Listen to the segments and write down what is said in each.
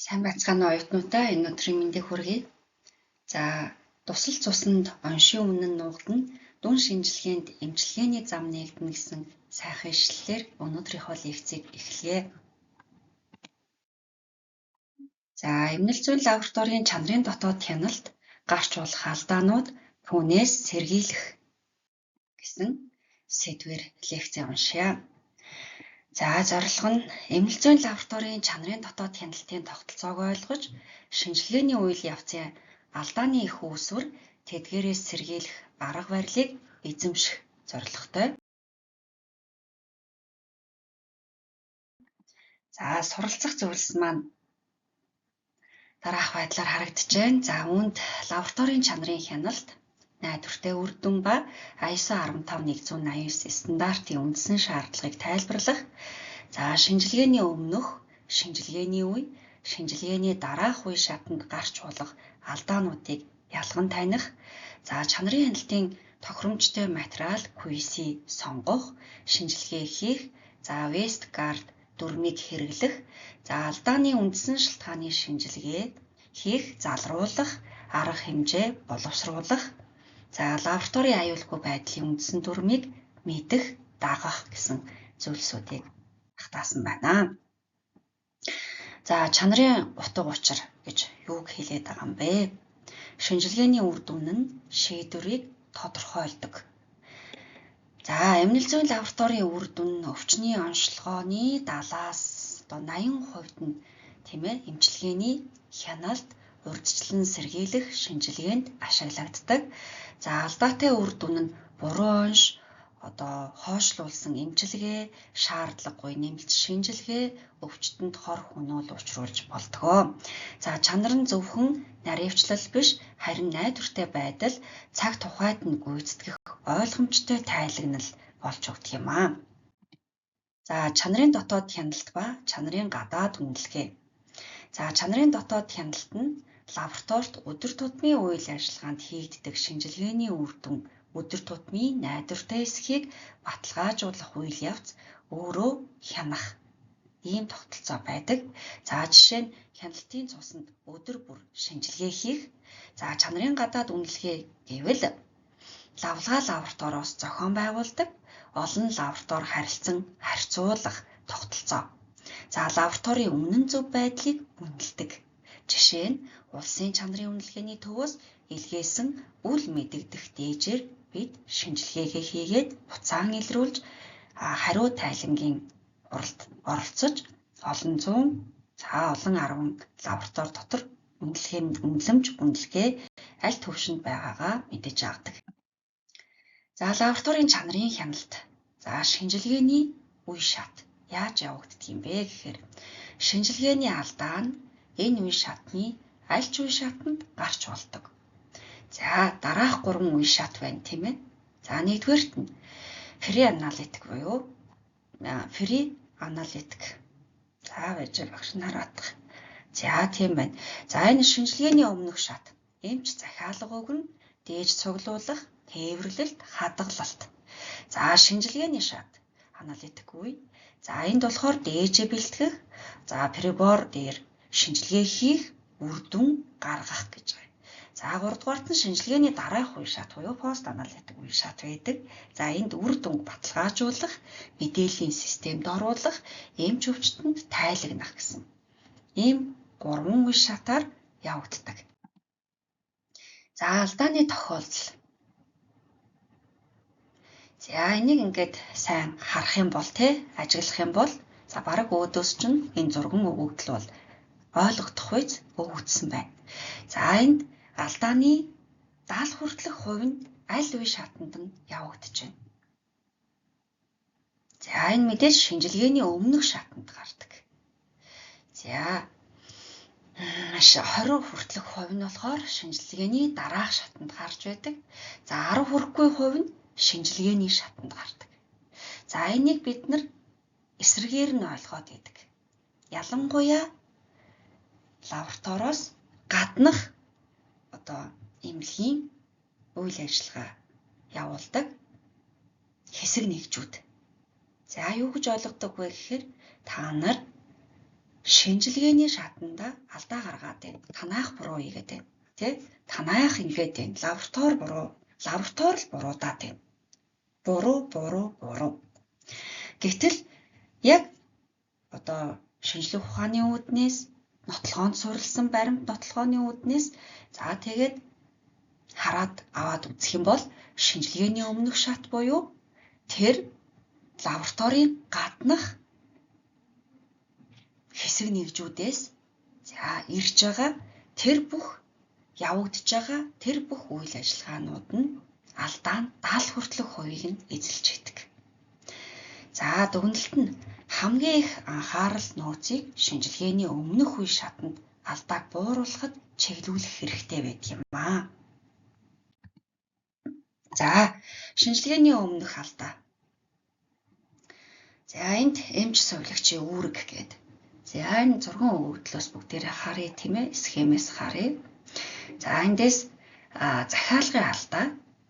Сайн байцгаана уу оюутнуудаа, энэ өдрийн мэндийг хүргэе. За, дусал цуснд оншийн өмнө нь нуугдана, дүн шинжилгээнд эмчилгээний зам нээгдэнэ гэсэн сайхан ишлэлээр өнөөдрийнхөө лекцийг эхлэе. За, эмнэл зүйн лабораторийн чанарын дотоод хяналт, гарч болох алдаанууд, түүнээс сэргийлэх гэсэн сэдвээр лекцээ уншъя. За, зорилго нь эмнэл зүйн лабораторийн чанарын дотоод хяналтын тогтолцоог ойлгож, шинжилгээний үйл явцын алдааны их үүсвэр, тэдгээрээс сэргийлэх арга барилыг эзэмших зорилготой. За, суралцах зүйлс маань дараах байдлаар харагдаж байна. За, үүнд лабораторийн чанарын хяналт, найдвартай үр дүн ба ISO 15189 стандартын үндсэн шаардлагыг тайлбарлах, за, шинжилгээний өмнөх, шинжилгээний үе, шинжилгээний дараах үе шатанд гарч болох алдаануудыг ялган таних, за, чанарын хяналтын тохиромжтой материал QC сонгох, шинжилгээ хийх, за, Westgard дүрмийг хэрэглэх, за, алдааны үндсэн шалтгааны шинжилгээ хийх, залруулах, арга хэмжээ боловсруулах, за, лабораторийн аюулгүй байдлын үндсэн дүрмийг мэдэх, дагах гэсэн зүйлсүүдийг багтаасан байна. За, чанарын утга учир гэж юуг хэлээд байгаа юм бэ? Шинжилгээний үр дүн нь шийдвэрийг тодорхойлдог. За, эмнэл зүйн лабораторийн үр дүн нь өвчний онцлогооны 70-аас одоо 80% нь, тийм ээ, эмчилгээний хяналт, урьдчилан сэргийлэх шинжилгээнд ашиглагддаг. За, алдаатай үр дүн нь буруу онш, одоо хойшлуулсан эмчилгээ, шаардлагагүй нэмэлт шинжилгээ, өвчтөнд хор хөнөөл учруулж болдгоо. За, чанар нь зөвхөн наривчлал биш, харин найдвартай байдал, цаг тухайд нь гүйцэтгэх ойлгомжтой тайлагнал болж өгдөг юм аа. За, чанарын дотоод хяналт ба чанарын гадаад үнэлгээ. За, чанарын дотоод хяналт нь лабораторид өдөр тутмын үйл ажиллагаанд хийгддэг шинжилгээний үр дүн, өдөр тутмын найдвартай эсхийг баталгаажуулах үйл явц өөрөө хянах ийм тогтолцоо байдаг. За, жишээ нь хяналтын цуснд өдөр бүр шинжилгээ хийх. За, чанарын гадаад үнэлгээ гэвэл лавлгаа лабораториос зохион байгуулдаг, олон лаборатори харилцан харьцуулах тогтолцоо. За, лабораторийн үнэн зөв байдлыг үнэлдэг. Жишээ нь улсын чанарын үнэлгээний төвөөс илгээсэн үл мэдэгдэх дээжээр бид шинжилгээгээ хийгээд буцаан илрүүлж хариу тайлангийн уралд оролцож олон зуун, за олон арван лаборатори дотор үнэлгээ, үнэлэмж, үнэлгээ аль түвшинд байгаагаа мэдэж авдаг. За, лабораторийн чанарын хяналт. За, шинжилгээний үе шат яаж явагддаг юм бэ гэхээр шинжилгээний алдаа нь энэ үе шатны аль ч үе шатанд гарч болдог. За, дараах гурван үе шат байна, тийм ээ. За, нэгдүгээрт нь pre-analytic буюу pre-analytic. За, байж багш нь хараадах. За, тийм байна. За, энэ шинжилгээний өмнөх шат. Эмч захиалга өгнө, дээж цуглуулах, тээвэрлэлт, хадгалалт. За, шинжилгээний шат аналитик үе. За, энд болохоор дээжээ бэлтгэх, за прибор дээр шинжилгээ хийх, үр дүн гаргах гэж байна. За, гуравдугаарт нь шинжилгээний дараах үе шат буюу пост аналитик үе шат байдаг. За, энд үр дүнг баталгаажуулах, мэдээллийн системд оруулах, эмч өвчтөнд тайлагнах гэсэн ийм гурван үе шатаар явагддаг. За, алдааны тохиолдол. За, энийг ингээд сайн харах юм бол, те, ажиглах юм бол, за, бараг өөдөөс чинь энэ зурган өгөгдөл бол ойлгогдох үз өгөгдсөн байна. За, энд алдааны 70 хүртэлх хувь нь аль үе шатанд нь явагдаж байна. За, энэ мэдээж шинжилгээний өмнөх шатанд гардаг. За, 20 хүртэлх хувь нь болохоор шинжилгээний дараах шатанд гарч байдаг. За, 10 хүрэхгүй хувь нь шинжилгээний шатанд гардаг. За, энийг бид нар эсрэгээр нь ойлгоод идэг. Ялангуяа лабораториос гаднах одоо эмнэлгийн үйл ажиллагаа явуулдаг хэсэг нэгжүүд. За, юу гэж ойлгодог вэ гэхээр та нар Шинжилгээний шатанда алдаа гаргаад байна. Танаах буруу хийгээд байна. Тэ? Танаах ингээд байна. Лаборатори буруу. Лаборатори л буруудаад байна. Буруу, буруу, буруу. Гэтэл яг одоо шинжлэх ухааны үүднээс, нотлохоонд суурилсан баримт нотлохооны үүднээс за тэгээд хараад аваад үзэх юм бол шинжилгээний өмнөх шат буюу тэр лабораторийн гаднах хэсэг нэгжүүдээс за ирж байгаа тэр бүх явагдаж байгаа тэр бүх үйл ажиллагаанууд нь алдаа нь 70 хүртэлх хувийг нь эзэлж идэг. За дүгнэлт нь хамгийн их анхаарал нөөцийг шинжилгээний өмнөх үе шатанд алдааг бууруулахад чиглүүлэх хэрэгтэй байдаг юм аа. За шинжилгээний өмнөх алдаа. За энд эмч сувилагчийн үүрэг гэдэг. За энэ зурган өгөгдлөөс бүгдээрээ харъя тийм ээ, схемээс харъя. За эндээс захиалгын алдаа.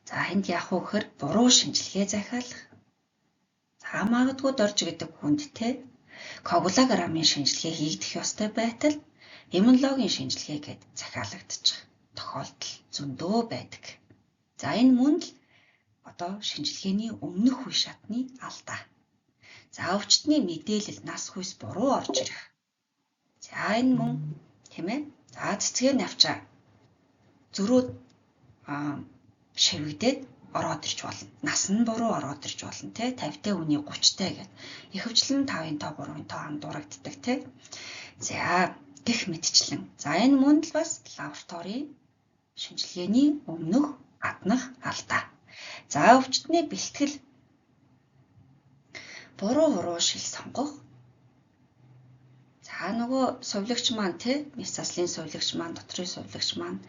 За энд яах вэ гэхээр буруу шинжилгээ захиалах. За магадгүй дорж гэдэг хүнд те коагулограммын шинжилгээ хийгдэх ёстой байтал иммунологийн шинжилгээ гээд захиалагдчих тохиолдол зөндөө байдаг. За энэ мөн л одоо шинжилгээний өмнөх үе шатны алдаа. За өвчтний мэдээлэл нас хүйс буруу орж ирэх. За энэ мөн тийм ээ. За цэцгээ навчаа зөрөө шивэгдээд ороод ирж болно. Нас нь буруу ороод ирж болно те 50-тай хүний 30-тай гэдэг. Ихэвчлэн 5-ын тоо 3-ын тоо андуурагддаг те. За гэх мэтчлэн. За энэ мөн л бас лабораторийн шинжилгээний өмнөх гаднах алдаа. За өвчтний бэлтгэл буруу уруу шил сонгох. За нөгөө сувилагч маань те мэс заслын сувилагч маань, дотрын сувилагч маань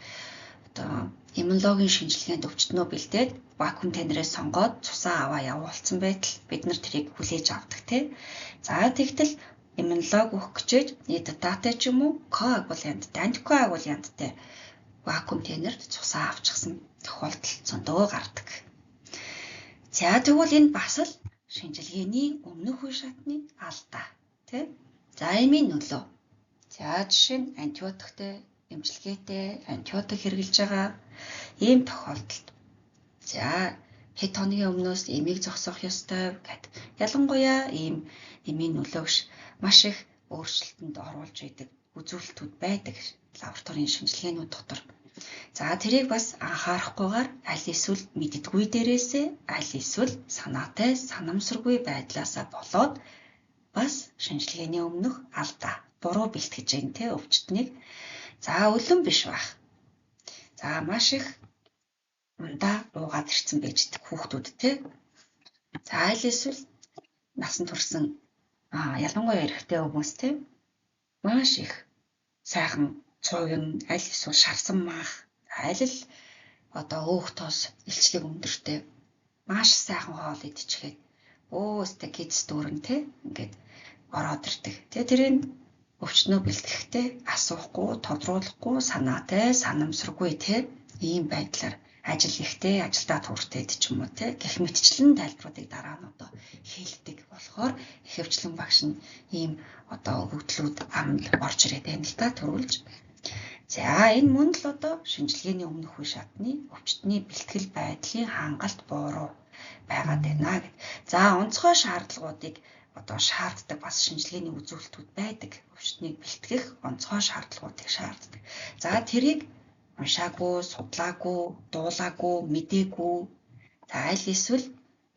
одоо иммунологийн шинжилгээнд өвчтнөө бэлдээд вакуум тэнрээ сонгоод цусаа аваа явуулсан байтал бид нар тэрийг хүлээж авдаг те. За тэгтэл иммунолог өгөх гэжээж эдтатай ч юм уу коагулянттай, антикоагулянттай вакуум тэнэрт цусаа авчихсан тохиолдол зөндөө гардаг. За тэгвэл энэ бас л шинжилгээний өмнөх үе шатны алдаа тий. За эмийн нөлөө. За жишээ нь антибиотиктэй эмчилгээтэй антибиотик хэрэглэж байгаа ийм тохиолдолд за хэд хоногийн өмнөөс эмийг зогсоох ёстой гэд ялангуяа ийм эмийн нөлөөгш маш их өөрчлөлтөнд оруулж идэг үзүүлэлтүүд байдаг лабораторийн шинжилгээнүүд дотор. За тэрийг бас анхаарахгүйгээр аль эсвэл мэддэггүй дээрээсээ аль эсвэл санаатай санамсаргүй байдлаасаа болоод бас шинжилгээний өмнөх алдаа буруу бэлтгэж जैन те өвчтнийг. За өлөн биш байх. За маш их ундаа уугаад ирсэн байж хүүхдүүд те. За аль эсвэл насан турсан ялангуяа эрэгтэй хүмүүс те маш их сайхан цувин аль эсвэл шарсан маах аль л одоо өөх тос илчлэг өндөртэй маш сайхан хоол идчихээд өөстө кидс дүүрэн те ингээд ороод ирдэг. Тэгээ тэрийг өвчнөө бэлтгэхдээ асуухгүй, тодруулахгүй, санаатай, санамсаргүй те ийм байдлаар ажил ихтэй, ажилдаа тууртай ч юм уу те гэх мэтчлэн тайлбаруудыг дараа нь одоо хэлдэг болохоор ихэвчлэн багш нь ийм одоо өгөгдлүүд амд орж ирээд байна л да төрүүлж. За энэ мөн л одоо шинжилгээний өмнөх үе шатны өвчтний бэлтгэл байдлын хангалт буруу байгаад байна гэд. За онцгой шаардлагуудыг одоо шаарддаг бас шинжилгээний үзүүлэлтүүд байдаг. Өвчтнийг бэлтгэх онцгой шаардлагуудыг шаарддаг. За тэрийг уншаагүй, судлаагүй, дуулаагүй, мдээгүй. За аль эсвэл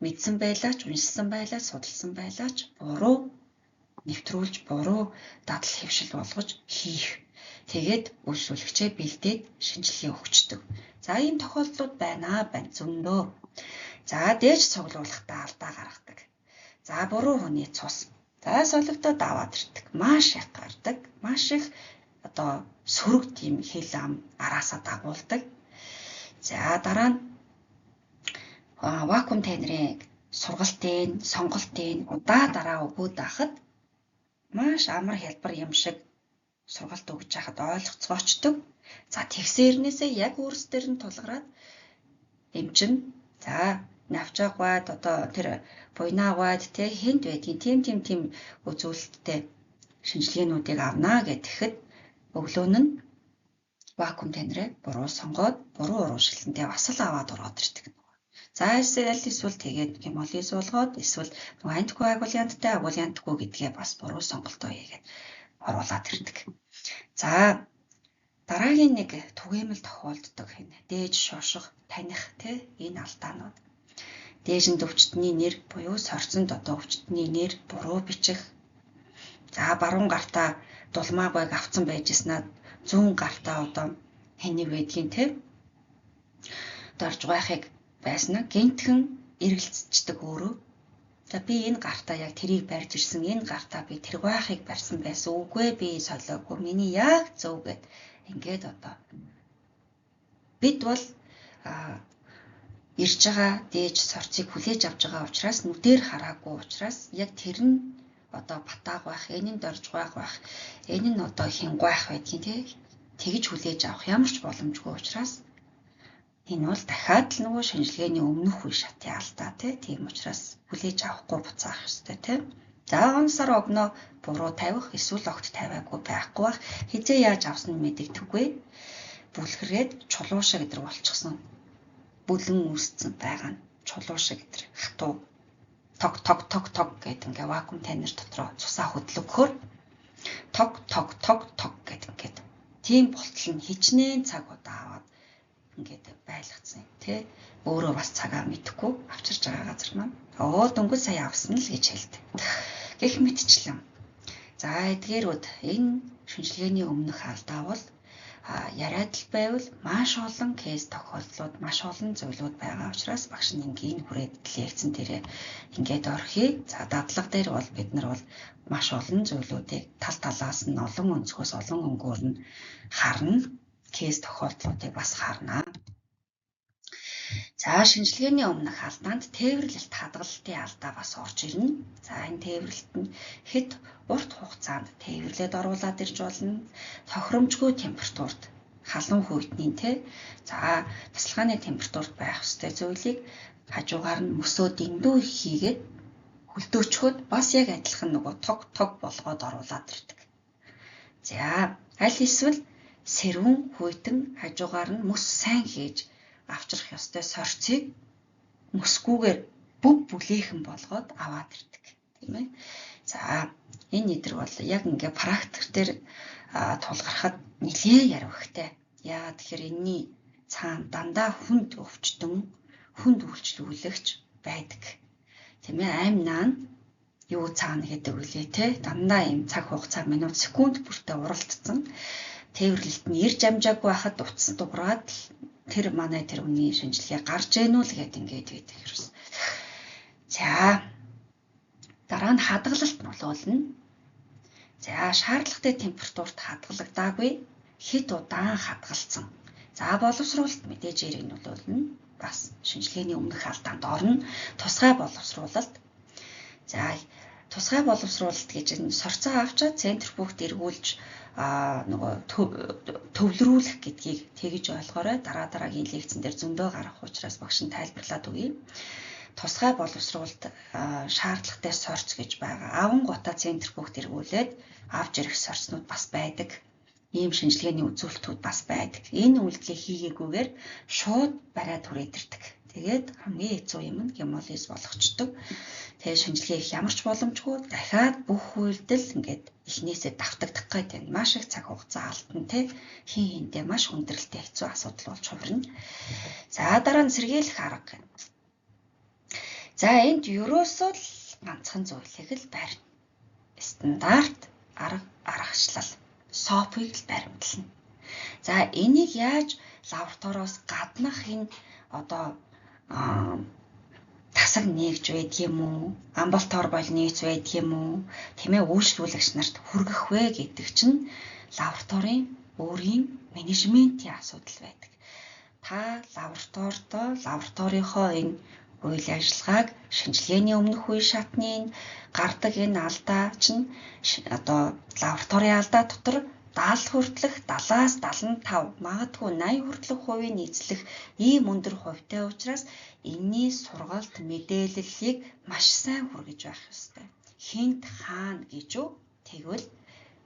мэдсэн байлаач, уншсан байлаач, судалсан байлаач буруу нэвтрүүлж, буруу дадал хэвшил болгож хийх. Тэгээд үйлчлүүлэгчээ бэлдээд шинжилгээ өгчдөг. За ийм тохиолдлууд байна байна зөндөө. За дээж цуглуулахдаа алдаа гаргадаг. За буруу хүний цус. За солигдоод аваад ирдэг. Маш их гардаг. Маш их одоо сөрөг тийм хэл ам араасаа дагуулдаг. За дараа нь вакуум тайнрын сургалтын, сонголтын удаа дараа өгөөд байхад маш амар хялбар юм шиг сургалт өгж яхад ойлгоцгоочдөг. За тэгсэрнээсээ яг өөрсдөр нь тулгараад эмчин за навчаагваад одоо тэр буйнаагваад те хинт байдгийг тийм тийм тийм үзүүлэлттэй Шинжилгээнүүдийг авнаа гэхэд өглөө нь вакуум танираа буруу сонгоод буруу урамшилтантэй бас л аваад ороод ирдэг. За аль эсвэл тэгээд гемолиз болгоод эсвэл нөгөө антикоагулянттай агулянтгүй гэдгээ бас буруу сонголтоо хийгээд оруулаад ирдэг. За дараагийн нэг түгээмэл тохиолддог энэ дээж шошго таних тий энэ алдаанууд. Дээжинд өвчтний нэр буюу сорцонд одоо өвчтний нэр буруу бичих. За баруун гартаа дулмаагүй авцсан байжснаа зүүн гартаа одоо хэнийг байдгийн тий дорж байхыг байсан нь гинтхэн эргэлзчихдэг өөрөө. За би энэ гартаа яг тэрийг барьж ирсэн, энэ гартаа би тэр гуайхыг барьсан байсан. Үгүй би солиогүй. Миний яг зөв гэд ингээд одоо бид бол ирж байгаа дээж сорцыг хүлээж авч байгаа учраас нүдээр хараагүй учраас яг тэр нь одоо батааг байх, энэ нь дорж гуайх байх, энэ нь одоо хин гуайх байдгийг тий тэгж хүлээж авах ямар ч боломжгүй учраас энэ бол дахиад л нөгөө шинжилгээний өмнөх үе шатын алдаа тий. Тийм учраас хүлээж авахгүй буцаах ёстой тий. За онсоор огноо буруу тавих эсвэл огт тавиагүй байхгүй бах. Хизээ яаж авсан нь мэдэгдэхгүй. Бүлхрээд чулуу шиг өдр болчихсон. Бүлэн үүссэн байгаа нь чулуу шиг өдр хатуу тог тог тог тог гэд ингээ вакуум танир дотроо цусаа хөдлөгөхөр тог тог тог тог гэд ингээд тийм болтол нь хичнээн цаг удаа аваад ингээд байлгацсан юм тий. Өөрөө бас цагаа мэдэхгүй авчирч байгаа газар маань оо дөнгөж сая авсан л гэж хэлдэг. Гэх мэтчлэн. За эдгээрүүд энэ шинжилгээний өмнөх алдаа бол яриад л байвал маш олон кейс тохиолдлууд, маш олон зүйлүүд байгаа учраас багш нь энгийн хүрээд лекцэн дээрээ ингээд орхий. За дадлага дээр бол бид нар бол маш олон зүйлүүдийг тал талаас нь олон өнцгөөс олон өнгөөр нь харна. Кейс тохиолдлуудыг бас харна. За шинжилгээний өмнөх алдаанд тээвэрлэлт хадгалалтын алдаа бас орж ирнэ. За энэ тээвэрлэлт нь хэд урт хугацаанд тээвэрлээд оруулаад ирж болно. Тохиромжгүй температурт халуун хүйтний те за тасалгааны температурт байх ёстой зүйлийг хажуугаар нь мөсөө дэндүү хийгээд хөлдөөчхөд бас яг адилхан нөгөө тог тог болгоод оруулаад ирдэг. За аль эсвэл сэрүүн хүйтэн хажуугаар нь мөс сайн хийж авчрах ёстой сорцыг мөсгүүгээр бүв бүлээхэн болгоод аваад ирдэг, тийм ээ. За энэ эдэр бол яг ингээ практик дээр тулгархад нэлээд ярвхтай. Яагаад тэгэхээр энэний цаана дандаа хүнд өвчтөн, хүнд үйлчлүүлэгч байдаг. Тийм ээ, аим наан юу цаана гэдэг үлээ те. Дандаа ийм цаг хугацаа минут секунд бүртээ уралдсан. Тээвэрлэлт нь ирж амжаагүй байхад утас дуграад тэр манай тэр хүний шинжилгээ гарч гэнүү л гэд ингээд байдаг ерөөс. За дараа нь хадгалалт нөлөөлнө. За шаардлагатай температурт хадгалагдаагүй хэд удаан хадгалсан. За боловсруулалт мэдээж эрэг нөлөөлнө. Бас шинжилгээний өмнөх алдаанд орно. Тусгай боловсруулалт. За тусгай боловсруулалт гэж энэ сорцоо авчаад центр бүгд эргүүлж нөгөө төвлөрүүлэх гэдгийг тэгж ойлгоорой. Дараа дараагийн лекцэн дээр зөндөө гарах учраас багш нь тайлбарлаад өгье. Тусгай боловсруулалт шаардлагатай сорц гэж байгаа. Авангуудаа центр бүгд эргүүлээд авч ирэх сорцнууд бас байдаг. Ийм шинжилгээний үзүүлэлтүүд бас байдаг. Энэ үйлдэлийг хийгээгүйгээр шууд бариад хүрээд ирдэг. Тэгээд хамгийн хэцүү юм нь гемолиз болгочдөг. Тэгээд шинжилгээ их ямар ч боломжгүй дахиад бүх үйлдэл ингээд эхнээсээ давтагдах гээд байна. Маш их цаг хугацаа алдна те. Хин хиндээ маш хүндрэлтэй хэцүү асуудал болж хувирна. За дараа нь сэргийлэх арга гэнэ. За энд ерөөсөө л ганцхан зүйлийг л барина. Стандарт арга аргачлал СОП-ыг л баримтлана. За энийг яаж лабораториос гаднах энэ одоо тасаг нээгж байдаг юм уу? Амбулатори больниц байдаг юм уу? Тийм ээ, үйлчлүүлэгч нарт хүргэх вэ гэдэг чинь лабораторийн өөрийн менежментийн асуудал байдаг. Та лабораторидоо лабораторийнхоо энэ үйл ажиллагааг шинжилгээний өмнөх үе шатны гардаг энэ алдаа чинь одоо лабораторийн алдаа дотор 70 хүртэлх 70-аас 75 магадгүй 80 хүртэлх хувийг эзлэх ийм өндөр хувьтай учраас энэний сургалт мэдээллийг маш сайн хүргэж байх ёстой. Хинт хаана гэж үү? Тэгвэл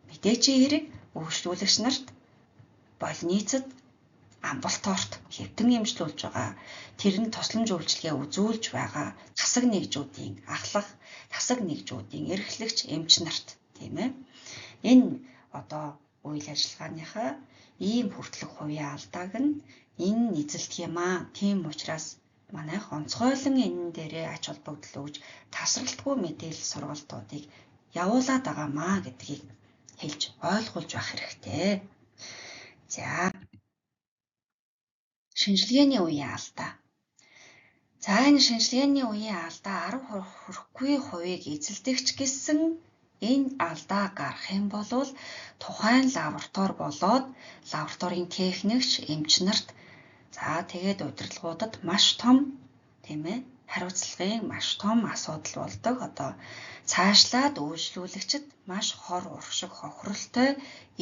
Мэдээж хэрэг үйлчлүүлэгч нарт больницад амбулаторт хэвтэн эмчлүүлж байгаа. Тэр нь тусламж үйлчилгээ үзүүлж байгаа тасаг нэгжүүдийн ахлах, тасаг нэгжүүдийн эрхлэгч эмч нарт, тийм ээ. Энэ одоо үйл ажиллагааныхаа ийм хүртэлх хувийн алдааг нь энэ эзэлдэг юм аа. Тийм учраас манайх онцгойлон энэ дээрээ ач холбогдол өгж тасралтгүй мэдээлэл сургалтуудыг явуулаад байгаа маа гэдгийг хэлж ойлгуулж байх хэрэгтэй. За, шинжилгээний үеийн алдаа. За, энэ шинжилгээний үеийн алдаа 10 хүрэхгүй хувийг эзэлдэгч гэсэн энэ алдаа гарах юм бол тухайн лаборатори болоод лабораторийн техникч эмч нарт, за тэгээд удирдлагуудад маш том, тийм ээ, хариуцлагын маш том асуудал болдог. Одоо цаашлаад үйлчлүүлэгчид маш хор урагшиг хохиролтой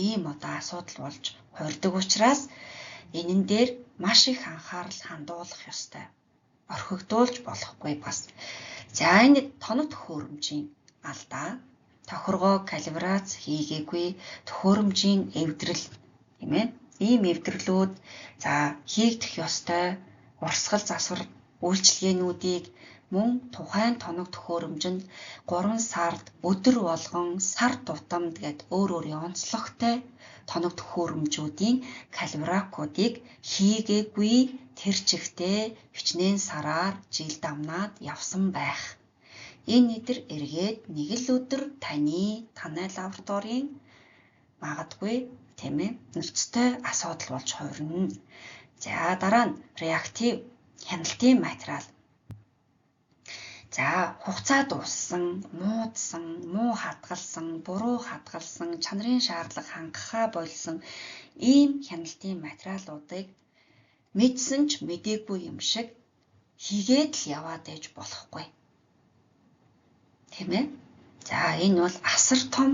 ийм одоо асуудал болж хувирдаг учраас энэн дээр маш их анхаарал хандуулах ёстой. Орхигдуулж болохгүй бас. За, энэ тоног төхөөрөмжийн алдаа, тохиргоо калибрац хийгээгүй, төхөөрөмжийн эвдрэл, тийм ээ. Ийм эвдэрлүүд, за хийгдэх ёстой урсгал засвар үйлчилгээнүүдийг мөн тухайн тоног төхөөрөмжинд 3 сард өдөр болгон сар тутамд гээд өөр өөрийн онцлогтой тоног төхөөрөмжүүдийн калибракуудыг хийгээгүй, тэр чигтээ хичнээн сараар жил дамнаад явсан байх. Энэ эдэр эргээд нэг л өдөр танай лабораторийн магадгүй, тийм ээ, нөөцтэй асуудал болж хувирна. За, дараа нь реактив хяналтын материал. За, хугацаа дууссан, муудсан, муу хадгалсан, буруу хадгалсан, чанарын шаардлага хангахаа болсон ийм хяналтын материалуудыг мэдсэн ч мдээгүй юм шиг хийгээд л яваад ээж болохгүй. Тийм ээ? За, энэ бол асар том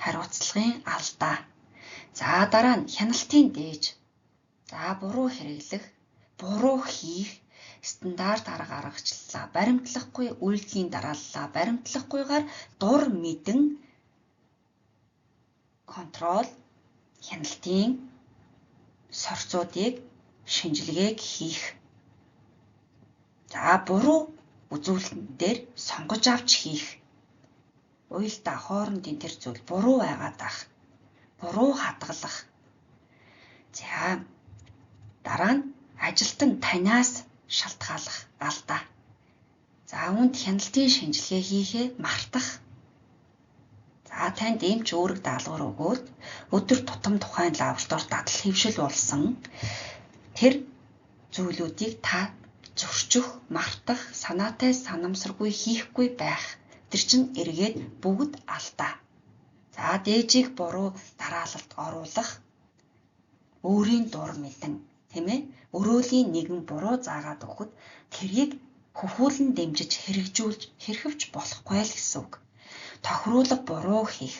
хариуцлагын алдаа. За, дараа нь хяналтын дээж. За, буруу хэрэглэх, буруу хийх, стандарт арга аргачлалаа баримтлахгүй, үйлдэлийн дарааллаа баримтлахгүйгээр дур мэдэн контрол хяналтын сорцуудыг шинжилгээг хийх. За, буруу үзүүлэлтэн дээр сонгож авч хийх. Уялдаа хоорондын тэр зүйл буруу байгаад ах. Буруу хадгалах. За, дараа нь ажилтан танаас шалтгааллах алдаа. За, үүнд хяналтын шинжилгээ хийхээ мартах. За, танд эмч үүрэг даалгавар өгөөд өдөр тутам тухайн лабораторид дадал хэвшил болсон тэр зүйлүүдийг та зөрчих, мартах, санаатай санамсаргүй хийхгүй байх. Тэр чинь эргээд бүгд алдаа. За, дээжийг буруу дараалалд оруулах, өөрийн дур мэдэн, тийм ээ, өрөөлийн нэгэн буруу заагаад өгөхөд тэрийг хөхүүлэн дэмжиж хэрэгжүүлж хэрхэвч болохгүй л гэсэн үг. Тохируулга буруу хийх.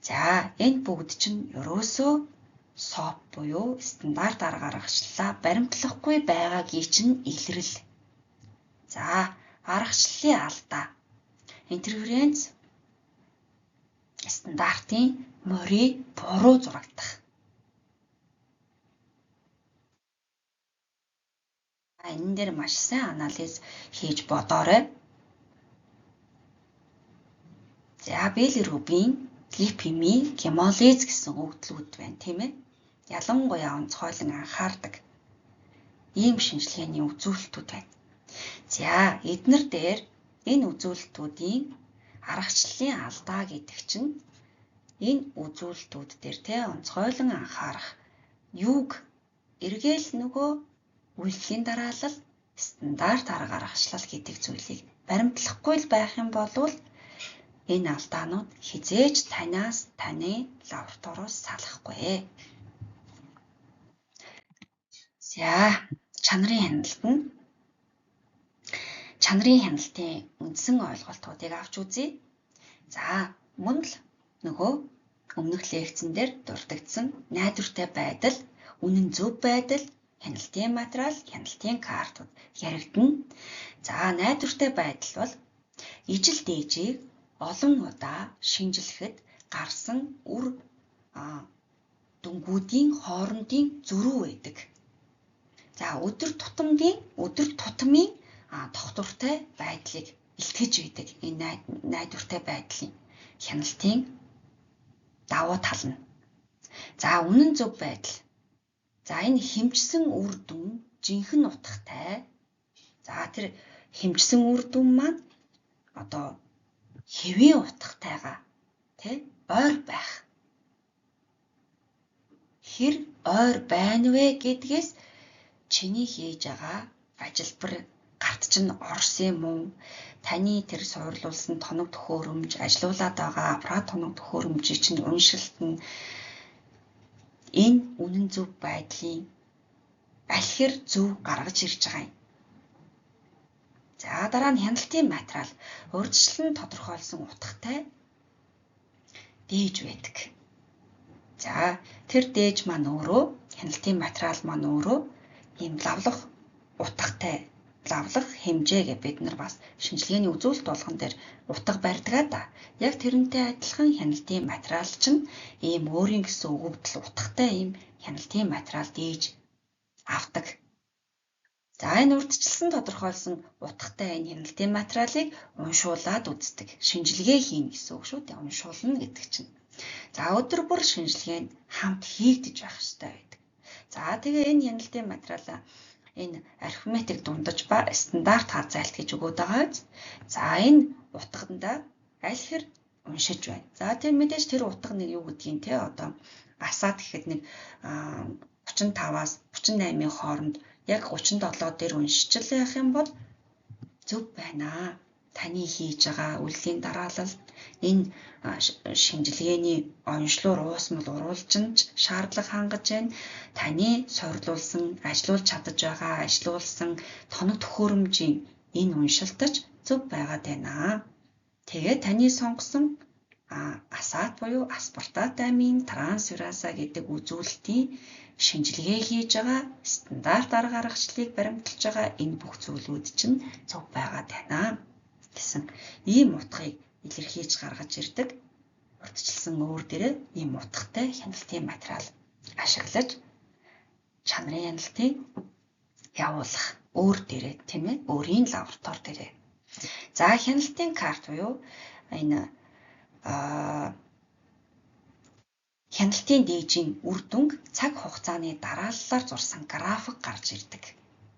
За, энэ бүгд чинь ерөөсөө SOP буюу стандарт арга аргачлалаа баримтлахгүй байгаагийн чинь илрэл. За, аргачлалын алдаа. Интерференц стандартын морий буруу зурагдах. Энэ дээр маш сайн анализ хийж бодоорой. За, билирубин, липеми, гемолиз гэсэн өгдлүүд байна, тийм ээ. Ялангуяа онцгойлон анхаардаг ийм шинжилгээний үзүүлэлтүүд байна. За, эднэр дээр энэ үзүүлэлтүүдийн аргачлалын алдаа гэдэг чинь энэ үзүүлэлтүүд дээр те онцгойлон анхаарах юуг эргээл нөгөө үйлдэлийн дараалал стандарт арга аргачлал гэдэг зүйлийг баримтлахгүй л байх юм бол энэ алдаанууд хизээж танаас таны лабораториоос салахгүй. За, чанарын хяналт нь чанарын хяналтын үндсэн ойлголтуудыг авч үзье. За, мөн л нөгөө өмнөх лекцэн дээр дурддагдсан найдвартай байдал, үнэн зөв байдал, хяналтын материал, хяналтын картууд яригдана. За, найдвартай байдал бол ижил дээжийг олон удаа шинжилэхэд гарсан үр дүнгүүдийн хоорондын зөрүү байдаг. За өдөр тутмын тогтвортой байдлыг илтгэж байдаг. Энэ найдвартай байдлын хяналтын давуу тал нь. За үнэн зөв байдал. За энэ хэмжсэн үр дүн жинхэнэ утгатай. За тэр хэмжсэн үр дүн маань одоо хэвийн утгатайгаа тий ойр байх. Хэр ойр байна вэ гэдгээс чиний хийж байгаа ажилбар гарт чинь орсон юм уу? Таны тэр суурлуулсан тоног төхөөрөмж, ажилуулад байгаа аппарат тоног төхөөрөмжийг чинь уншилт нь энэ үнэн зөв байдлын аль хэр зөв гаргаж ирж байгаа юм. За дараа нь хяналтын материал урьдчилан тодорхойлсон утгатай дээж байдаг. За тэр дээж маань өөрөө хяналтын материал маань өөрөө ийм лавлах утгатай лавлах хэмжээ гэж бид нар бас шинжилгээний үзүүлэлт болгон дээр утга барьдгаа да. Яг тэрнтэй адилхан хяналтын материал чинь ийм өөрийн гэсэн өгөгдөл утгатай ийм хяналтын материал дээж авдаг. За энэ урьдчилсан тодорхойлсон утгатай энэ хяналтын материалыг уншуулад үздэг. Шинжилгээ хийнэ гэсэн үг шүү дээ. Уншуулна гэдэг чинь. За өдөр бүр шинжилгээнд хамт хийгдэж байх ёстой байдаг. За тэгээ энэ хяналтын материалаа энэ арифметик дундаж ба стандарт хазайлт гэж өгөөд байгаа биз. За энэ утгандаа аль хэр уншиж байна. За тэр мэдээж тэр утга нэг юу гэдгийг те одоо асаад гэхэд нэг 35-аас 38-ийн хооронд яг 37 дээр уншиж л байх юм бол зөв байна. Таны хийж байгаа үйлдлийн дараалал энэ шинжилгээний онцлоор уусмал уруулжинч шаардлага хангаж байна. Таны суурлуулсан, ажилуулж чадаж байгаа, ажилуулсан тоног төхөөрөмжийн энэ уншилтаж зөв байгаад байна. Тэгээд таны сонгосон асаат буюу аспартат амин трансфераса гэдэг үзүүлэлтийн шинжилгээ хийж байгаа стандарт арга аргачлалыг баримталж байгаа энэ бүх зүйлүүд чинь зөв байгаад байна гэсэн ийм утгыг илэрхийлж гаргаж ирдэг. Урьдчилсан өөр дээрээ ийм утгатай хяналтын материал ашиглаж чанарын хяналтыг явуулах өөр дээрээ тийм ээ өөрийн лаборатори дээрээ. За хяналтын карт буюу энэ хяналтын дээжийн үр дүнг цаг хугацааны дарааллаар зурсан график гарч ирдэг.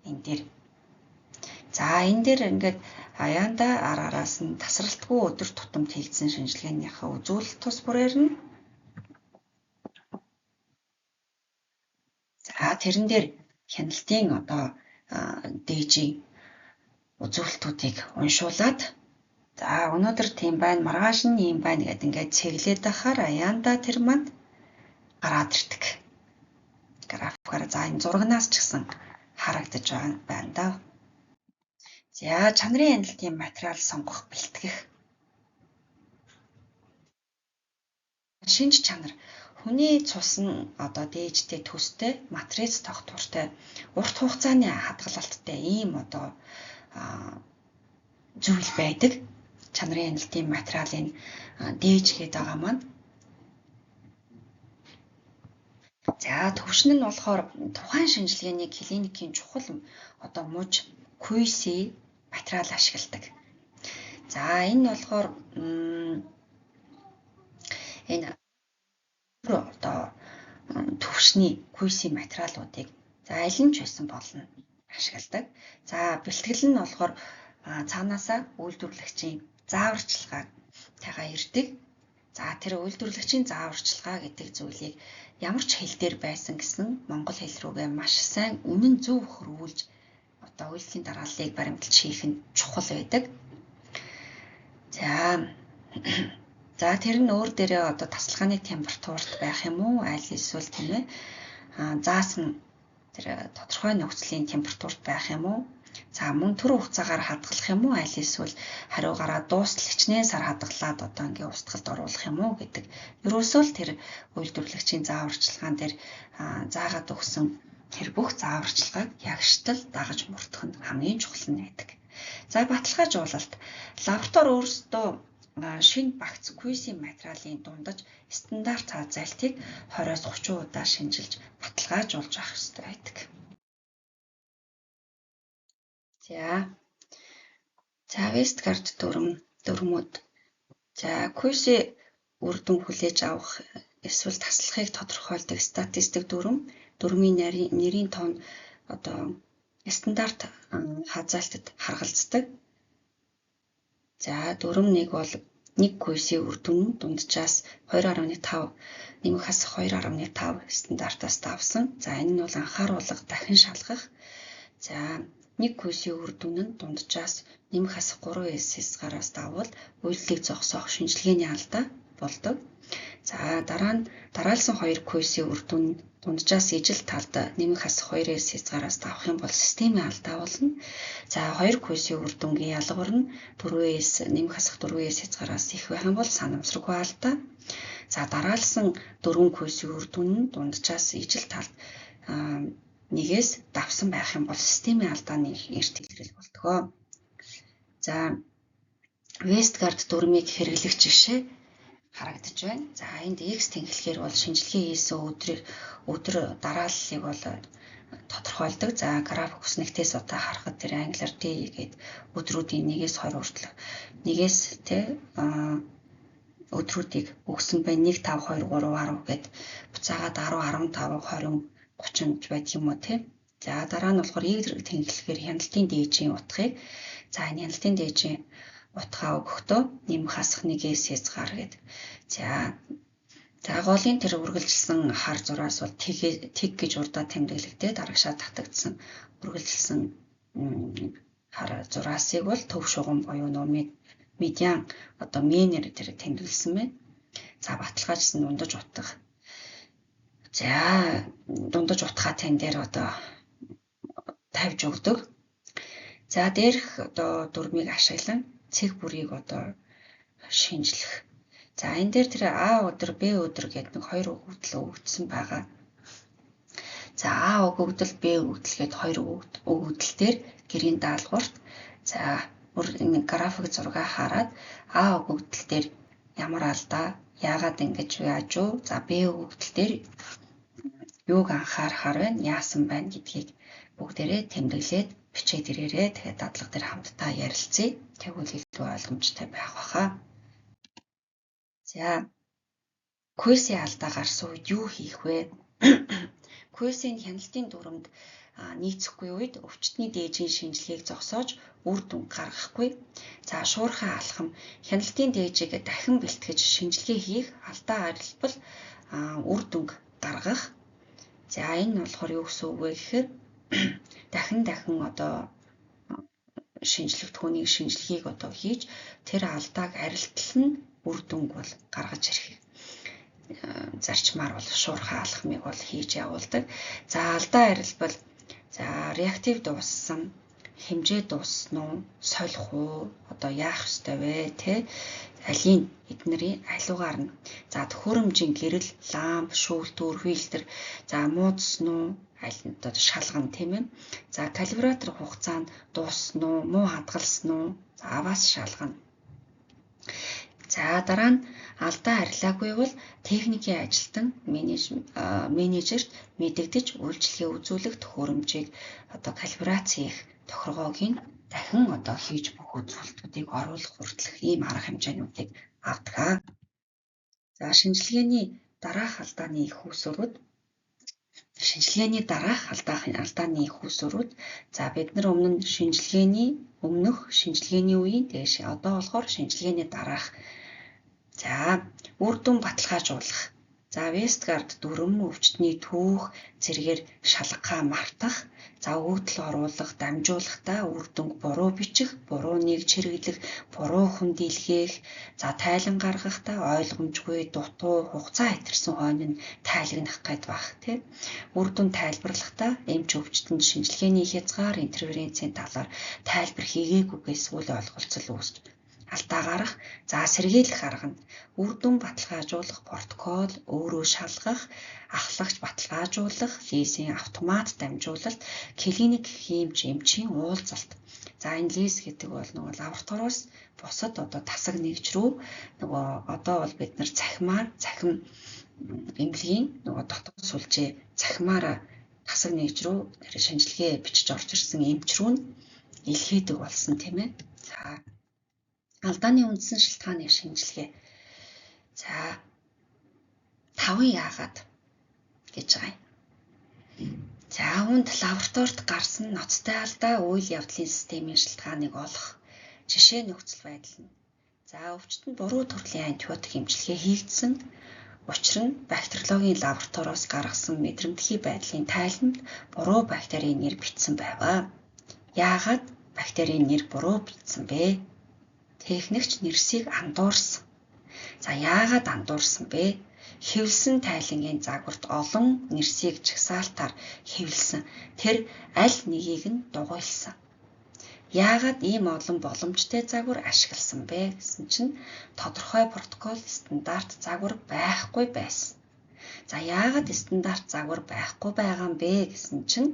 Энэ дээр. За энэ дээр ингээд аяанда ар араас нь тасралтгүй өдөр тутамд хийгдсэн шинжилгээнийхээ үзүүлэлт тус бүрээр нь за тэрэн дээр хяналтын одоо дээжийн үзүүлэлтүүдийг уншуулад за өнөөдөр тийм байна, маргааш нь ийм байна гэд ингээд цэглээд байхаар аяанда тэр манд гараад ирдэг. Графикаар за энэ зурагнаас ч гэсэн харагдаж байна да. За чанарын хяналтын материал сонгох бэлтгэх. Шинж чанар хүний цус нь одоо дээжтэй төстэй матриц тогтвортой урт хугацааны хадгалалттай ийм одоо зүйл байдаг. Чанарын хяналтын материалын дээж гээд байгаа маань. За төвшин нь болохоор тухайн шинжилгээний клиникийн чухал одоо муж QC материал ашигладаг. За энэ болохоор энэ одоо төвшний QC материалуудыг за аль нь ч байсан болно ашигладаг. За бэлтгэл нь болохоор цаанаасаа үйлдвэрлэгчийн зааварчилгаатайгаа ирдэг. За тэр үйлдвэрлэгчийн зааварчилгаа гэдэг зүйлийг ямар ч хэл дээр байсан гэсэн монгол хэл рүүгээ маш сайн үнэн зөв хөрвүүлж одоо үйлдэлийн дарааллыг баримталж хийх нь чухал байдаг. За тэр нь өөр дээрээ одоо тасалгааны температурт байх юм уу? Аль эсвэл тийм ээ заасан тэр тодорхой нөхцөлийн температурт байх юм уу? За мөн түр хугацаагаар хадгалах юм уу? Аль эсвэл хариугаараа дуустал хичнээн сар хадгалаад одоо ингээ устгалд оруулах юм уу гэдэг. Ерөөсөө л тэр үйлдвэрлэгчийн зааварчилгаан дээр заагаад өгсөн тэр бүх зааварчилгааг ягштал дагаж мөрдөх нь хамгийн чухал нь байдаг. За баталгаажуулалт. Лаборатори өөрсдөө Шинэ багц QC материалын дундаж стандарт хазайлтыг 20-оос 30 удаа шинжилж баталгаажуулж авах ёстой байдаг. За. За, Westgard дүрмүүд. За, QC үр дүн хүлээж авах эсвэл таслахыг тодорхойлдог статистик дүрэм, дүрмийн нэрийн тоон одоо стандарт хазайлтад харгалздаг. За, дүрэм 1 бол 1 QC үр дүн дунджаас 2.5 нэмэх хасах 2.5 стандартаас давсан. За, энэ нь бол анхааруулга дахин шалгах. За, 1 QC үр дүн нь дунджаас нэмэх хасах 3 S гараас даввал үйлдэлийг зогсоох шинжилгээний алдаа болдог. За, дараа нь дараалсан 2 QC үр дүн дунджаас ижил талд нэмэх хасах 2 S хязгаараас давах юм бол системийн алдаа болно. За, 2 QC үр дүнгийн ялгуур нь 4S нэмэх хасах 4S хязгаараас их байх юм бол санамсаргүй алдаа. За, дараалсан 4 QC үр дүн нь дунджаас ижил талд нэгээс давсан байх юм бол системийн алдааны эрт илрэл болдгоо. За, Westgard дүрмийг хэрэглэх жишээ харагдаж байна. За, энд X тэнхлэхээр бол шинжилгээ хийсэн өдөр дарааллыг бол тодорхойлдог. За, график өснөгтөөс одоо харахад тэр англиар D гээд өдрүүдийн 1-ээс 20 хүртэл нэгээс тэ өдрүүдийг өгсөн байна. 1 5 2 3 10 гээд буцаагаад 10 15 20 30 байдаг юм уу те. За, дараа нь болохоор Y тэнхлэхээр хяналтын дээжийн утгыг, за, энэ хяналтын дээжийн утгаа өгөхдөө нэмэх хасах нэгээс хязгаар гээд. За, голын тэр үргэлжилсэн хар зураас бол тэг гэж урдаа тэмдэглэгдээд арагшаа татагдсан үргэлжилсэн хар зураасыг бол төв шугам буюу нөө медиан одоо менер тэр тэмдэглэсэн байна. За, баталгаажсан дундаж утга. За, дундаж утгаа тань дээр одоо тавьж өгдөг. За, дээрх одоо дүрмийг ашиглан цэг бүрийг одоо шинжлэх. За, энэ дээр тэр А өдөр, Б өдөр гэдэг нэг хоёр өгөгдөл өгөгдсөн байгаа. За, А өгөгдөл, Б өгөгдөл гээд хоёр өгөгдөл дээр гэрийн даалгаварт, за, энэ график зураг хараад А өгөгдөл дээр ямар алдаа, яагаад ингэж яаж юу, за, Б өгөгдөл дээр юуг анхаарахаар байна, яасан байна гэдгийг бүгдээрээ тэмдэглээд бичээд ирээрээ. Тэгээд дадлага дээр хамтдаа ярилцъя. Тэгвэл илүү ойлгомжтой байх баха. За, QC алдаа гарсан үед юу хийх вэ? QC-ийн хяналтын дүрмэнд нийцэхгүй үед өвчтний дээжийн шинжилгээг зогсоож үр дүн гаргахгүй. За, шуурхай алхам хяналтын дээжийг дахин бэлтгэж шинжилгээ хийх, алдаа арилбал үр дүнг гаргах. За, энэ нь болохоор юу гэсэн үг вэ гэхээр дахин дахин одоо шинжлэхтгүүнийг шинжилгээг одоо хийж тэр алдааг арилтал нь үр дүнг бол гаргаж ирэх зарчмаар бол шуурхай алхмыг бол хийж явуулдаг. За, алдаа арилбал, за, реактив дууссан, хэмжээ дууссан уу, солих уу, одоо яах ёстой вэ те, алийн эднэрийн алиугаар нь, за, төхөөрөмжийн гэрэл, ламп, шүүлтүүр, фильтр, за, муудсан уу, аль нь одоо шалгана тийм ээ. За, калибратор хугацаа нь дууссан уу, муу хадгалсан уу, за, бас шалгана. За, дараа нь алдаа арилаагүй бол техникийн ажилтан менежерт мэдэгдэж үйлчилгээ үзүүлэх төхөөрөмжийг одоо калибрац хийх тохиргоог нь дахин одоо хийж бүх үзүүлэлтүүдийг оруулах хүртэлх ийм арга хэмжээнүүдийг авдаг. За, шинжилгээний дараах алдааны их үүсвэрүүд, шинжилгээний дараах алдааны их үүсвэрүүд. За, бид нар өмнө нь шинжилгээний өмнөх, шинжилгээний үеийн, тэгш одоо болохоор шинжилгээний дараах. За, үр дүн баталгаажуулах. За, Westgard дүрэм, өвчтний түүх зэрэгээр шалгахаа мартах, за, өгөгдөл оруулах, дамжуулахдаа үр дүнг буруу бичих, буруу нэгж хэрэглэх, буруу хүн дийлгээх, за, тайлан гаргахдаа ойлгомжгүй, дутуу, хугацаа хэтэрсэн хойно нь тайлагнах гээд байх тий. Үр дүн тайлбарлахдаа эмч өвчтөнд шинжилгээний хязгаар, интерференцийн талаар тайлбар хийгээгүйгээс үл ойлголцол үүсч Алдаа гарах, за сэргийлэх арга нь үр дүн баталгаажуулах протокол, өөрөө шалгах, ахлагч баталгаажуулах, лизийн автомат дамжуулалт, клиник хиймч эмчийн уулзалт. За энэ лиз гэдэг бол нөгөө лабораториос бусад одоо тасаг нэгж рүү нөгөө одоо бол бид нар цахимаар цахим эмнэлгийн нөгөө дотоод сүлжээ цахимаараа тасаг нэгж рүү шинжилгээ бичиж орж ирсэн эмч рүү нь илгээдэг болсон, тийм ээ. За алдааны үндсэн шалтгааны шинжилгээ. За 5 яагаад гэж байгаа юм. За үүнд лабораторид гарсан ноцтой алдаа үйл явдлын системийн шалтгааныг олох жишээ нөхцөл байдал нь. За өвчтөнд буруу төрлийн антибиотик эмчилгээ хийгдсэн. Учир нь бактериологийн лабораториос гаргасан мэдрэмтгий байдлын тайланд буруу бактерийн нэр бичсэн байваа. Яагаад бактерийн нэр буруу бичсэн бэ? Техникч нэрсийг андуурсан. За яагаад андуурсан бэ? Хэвлэсэн тайлангийн загварт олон нэрсийг жагсаалтаар хэвлэсэн. Тэр аль нэгийг нь дугуйлсан. Яагаад ийм олон боломжтой загвар ашигласан бэ гэсэн чинь тодорхой протокол, стандарт загвар байхгүй байсан. За яагаад стандарт загвар байхгүй байгаа юм бэ гэсэн чинь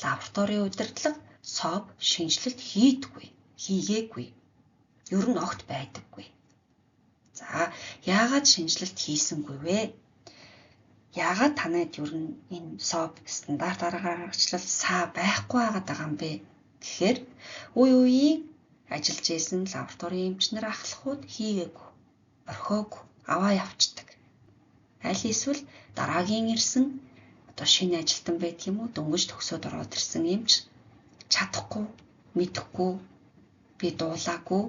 лабораторийн удирдлага СОБ шинжилэлт хийдэггүй, хийгээгүй. Ер нь огт байдаггүй. За яагаад шинжилэлт хийсэнгүй вэ? Яагаад танайд ер нь энэ СОБ стандарт арга аргачлал саа байхгүй байгаад байгаа юм бэ? Тэгэхээр үе үеийн ажиллаж исэн лабораторийн эмчнэр ахлахууд хийгээгүй, орхиог аваа явцдаг. Аль эсвэл дараагийн ирсэн одоо шинэ ажилтан байдаг юм уу, дөнгөж төгсөөд ороод ирсэн эмч чадахгүй, мэдэхгүй, би дуулаагүй,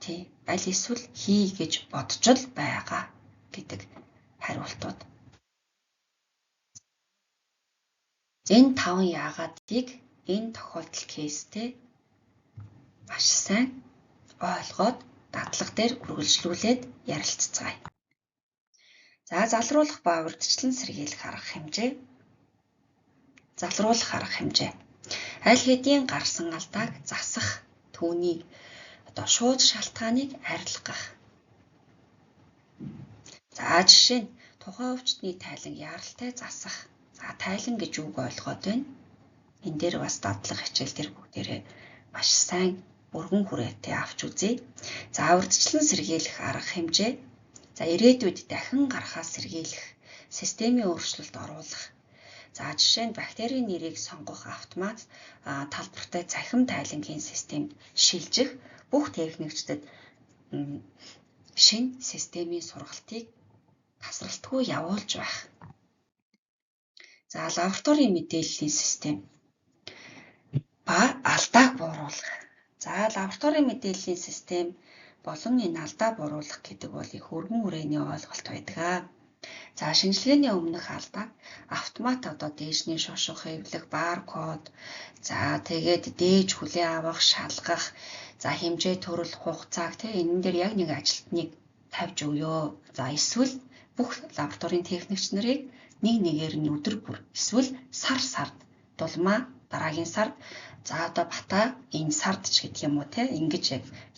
тий, аль эсвэл хий гэж бодож л байгаа гэдэг хариултууд. Энэ 5 яагаадыг энэ тохиолдол кейстэй маш сайн ойлгоод дадлага дээр үргэлжлүүлээд ярилццгаая. За залруулах ба урьдчилан сэргийлэх арга хэмжээ. Залруулах арга хэмжээ. Аль хэдийн гарсан алдааг засах, түүнийг одоо шууд шалтгааныг арилгах. За жишээ нь тухайн өвчтний тайлан яаралтай засах. За тайлан гэж юуг ойлгоод байна? Энэ дээр бас дадлага хичээл дээр бүгдээрээ маш сайн өргөн хүрээтэй авч үзье. За урьдчилан сэргийлэх арга хэмжээ. За ирээдүйд дахин гарахаас сэргийлэх, системийн өөрчлөлт оруулах. За жишээ нь бактерийн нэрийг сонгох автомат талбартай цахим тайлангийн системд шилжих, бүх техникчдэд шинэ системийн сургалтыг тасралтгүй явуулж байх. За лабораторийн мэдээллийн систем ба алдааг бууруулах. За лабораторийн мэдээллийн систем болон энэ алдаа бууруулах гэдэг бол их өргөн хүрээний ойлголт байдаг. За шинжилгээний өмнөх алдааг автомат одоо дээжний шошго хэвлэх, баркод, за тэгээд дээж хүлээн авах, шалгах, за хэмжээ төрөл, хугацааг тий энэн дээр яг нэг ажилтныг тавьж өгөө. За эсвэл бүх лабораторийн техникч нарыг нэг нэгээр нь өдөр бүр эсвэл сар сард дулмаа дараагийн сард, за одоо бата энэ сард ч гэдэг юм уу те, ингэж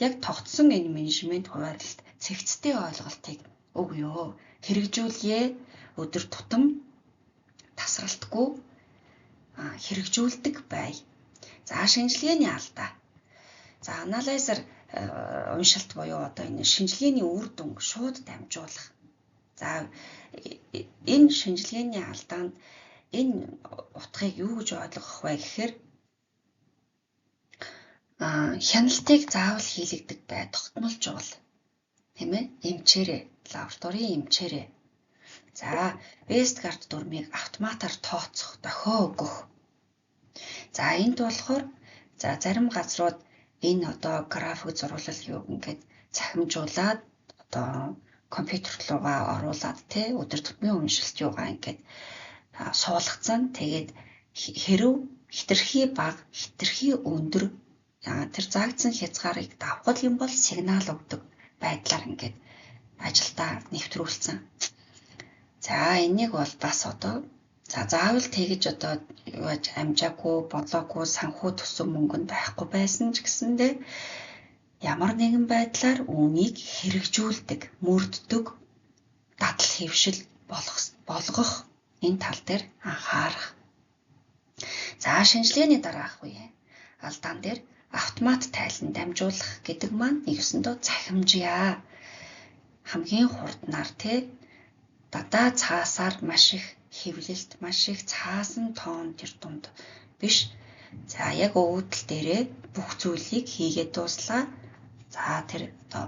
яг тогтсон энэ менежмент хуваарлалт цэгцтэй ойлголтыг өгөө. Хэрэгжүүлье, өдөр тутам тасралтгүй хэрэгжүүлдэг бай. За шинжилгээний алдаа. За анализер уншилт буюу одоо энэ шинжилгээний үр дүн шууд дамжуулах. За энэ шинжилгээний алдаанд энэ утгыг юу гэж ойлгох вэ гэхээр хяналтыг заавал хийлэгдэг бай, тогтмолжуул. Тийм ээ? Эмчээрээ, лабораторийн эмчээрээ. За, Westgard дүрмийг автоматар тооцох, дохио өгөх. За, энд болохоор за зарим газрууд энэ одоо график зуруулал юу ингээд цахимжуулаад одоо компьютер руугаа оруулаад те өдөр тутмын уншилт юугаа ингээд суулгацсан. Тэгээд хэрв хитрхи бага, хитрхи өндөр тэр заагдсан хязгаарыг давхал юм бол сигнал өгдөг байдлаар ингээд ажилдаа нэвтрүүлсэн. За энийг бол бас одоо за заавал тэгэж одоо юу аж амжаагүй, болоогүй, санхүү төсөн мөнгө нь байхгүй байсан ч гэсэндээ Ямар нэгэн байдлаар үүнийг хэрэгжүүлдэг, мөрддөг дадал хэвшил болгох энэ тал дээр анхаарах. За, шинжилгээний дараах үе алдаан дээр автомат тайлан дамжуулах гэдэг маань нэг ёсондоо цахимжия. Хамгийн хурднаар те дадаа цаасаар маш их хэвлэлт, маш их цаасан тоон тэр дунд биш. За, яг өвдөл дээрээ бүх зүйлийг хийгээд дууслаа. За, тэр одоо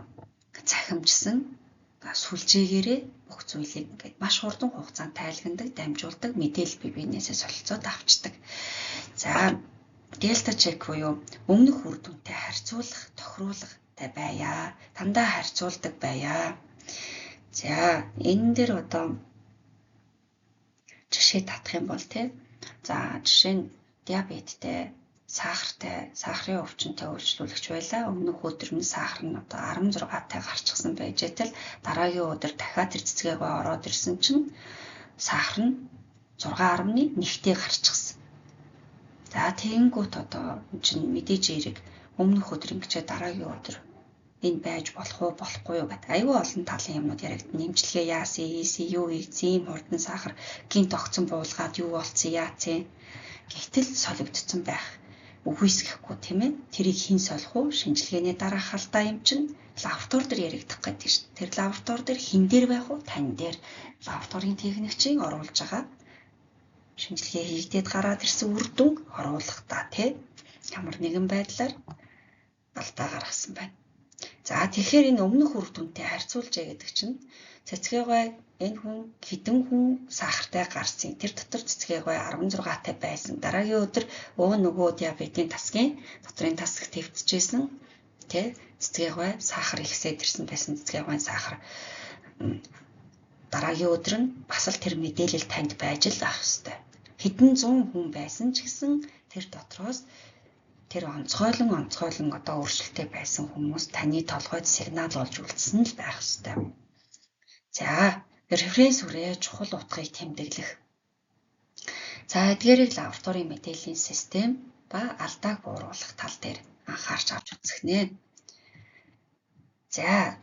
цахимжсан сүлжээгээрээ бүх зүйлийг ингээд маш хурдан хугацаанд тайлгнадаг, дамжуулдаг, мэдээлэл бие биенээсээ солилцоод авчдаг. За, дельта чек буюу өмнөх үр дүнтэй харьцуулах, тохируулах байя. Дандаа харьцуулдаг байя. За, энэ дээр одоо жишээ татах юм бол тий. За, жишээ нь диабеттэй, сахартай, сахарын өвчнөд үйлчлүүлэгч байлаа. Өмнөх өдөр нь сахар нь одоо 16-тай гарчихсан байж тал дараагийн өдөр дахиад тэр цэцгээгээ ороод ирсэн чинь сахар нь 6.1-тэй гарчихсан. За, тэгэнгүүт одоо эн чинь мэдээж эрэг өмнөх өдөр ингэчээ дараагийн өдөр энэ байж болох уу, болохгүй юу гэдэг айгүй олон талын юмнууд яригдана. Эмчилгээ яасан, ийсэн, юу хийсэн, ийм хурдан сахар гинт огцон буулгаад юу болцсон, яацсан. Гэтэл солигдсон байх үгүйсгэхгүй, тийм ээ. Тэрийг хэн солих уу? Шинжилгээний дараах алдаа юм чинь лаборатори дээр яригдах гэдэг шин. Тэр лаборатори дээр хэн дээр байх уу? Тань дээр. Лабораторийн техникчийн оруулж байгаа шинжилгээ хийгдээд гараад ирсэн үр дүн оруулахдаа тий ямар нэгэн байдлаар алдаа гаргасан байна. За, тэгэхээр энэ өмнөх үр дүнтэй харьцуулжээ гэдэг чинь цэцгээгүй энэ хүн хэдэн хүн сахартай гарсан. Тэр дотор цэцгээгүй 16-тай байсан. Дараагийн өдөр өө нөгөө диабетийн тасгийн дотрын тасаг твтжсэн тий цэцгээгүй сахар ихсээд ирсэн байсан, цэцгээгүй сахар дараагийн өдөр нь бас л тэр мэдээлэл танд байж л авах ёстой. Хэдэн зуун хүн байсан ч гэсэн тэр дотроос тэр онцгойлон одоо өөрчлөлттэй байсан хүмүүс таны толгойд сигнал болж үлдсэн л байх ёстой. За, референс үрээ чухал утгыг тэмдэглэх. За, эдгээрийг лабораторийн мэдээллийн систем ба алдааг бууруулах тал дээр анхаарч авч үзэх нэ. За,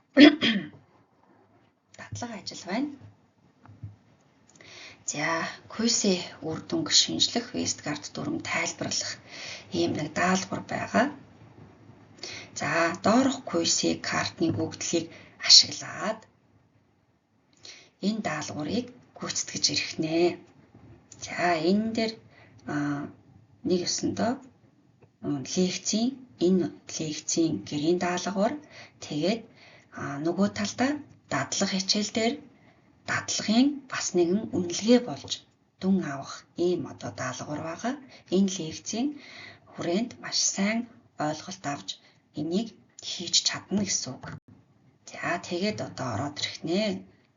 дадлага ажил байна. За, QC үр дүнг шинжлэх, Westgard дүрэм тайлбарлах ийм нэг даалгавар байгаа. За, доорх QC картны өгөгдлийг ашиглаад энэ даалгаврыг гүйцэтгэж ирэх нэ. За, энэ дээр нэг ёсондоо лекцийн энэ лекцийн гэрийн даалгавар, тэгээд нөгөө талдаа дадлага хичээл дээр дадлагын бас нэгэн үнэлгээ болж дүн авах ийм одоо даалгавар байгаа. Энэ лекцийн хүрээнд маш сайн ойлголт авч энийг хийж чадна гэсэн үг. За, тэгээд одоо ороод ирэх нэ.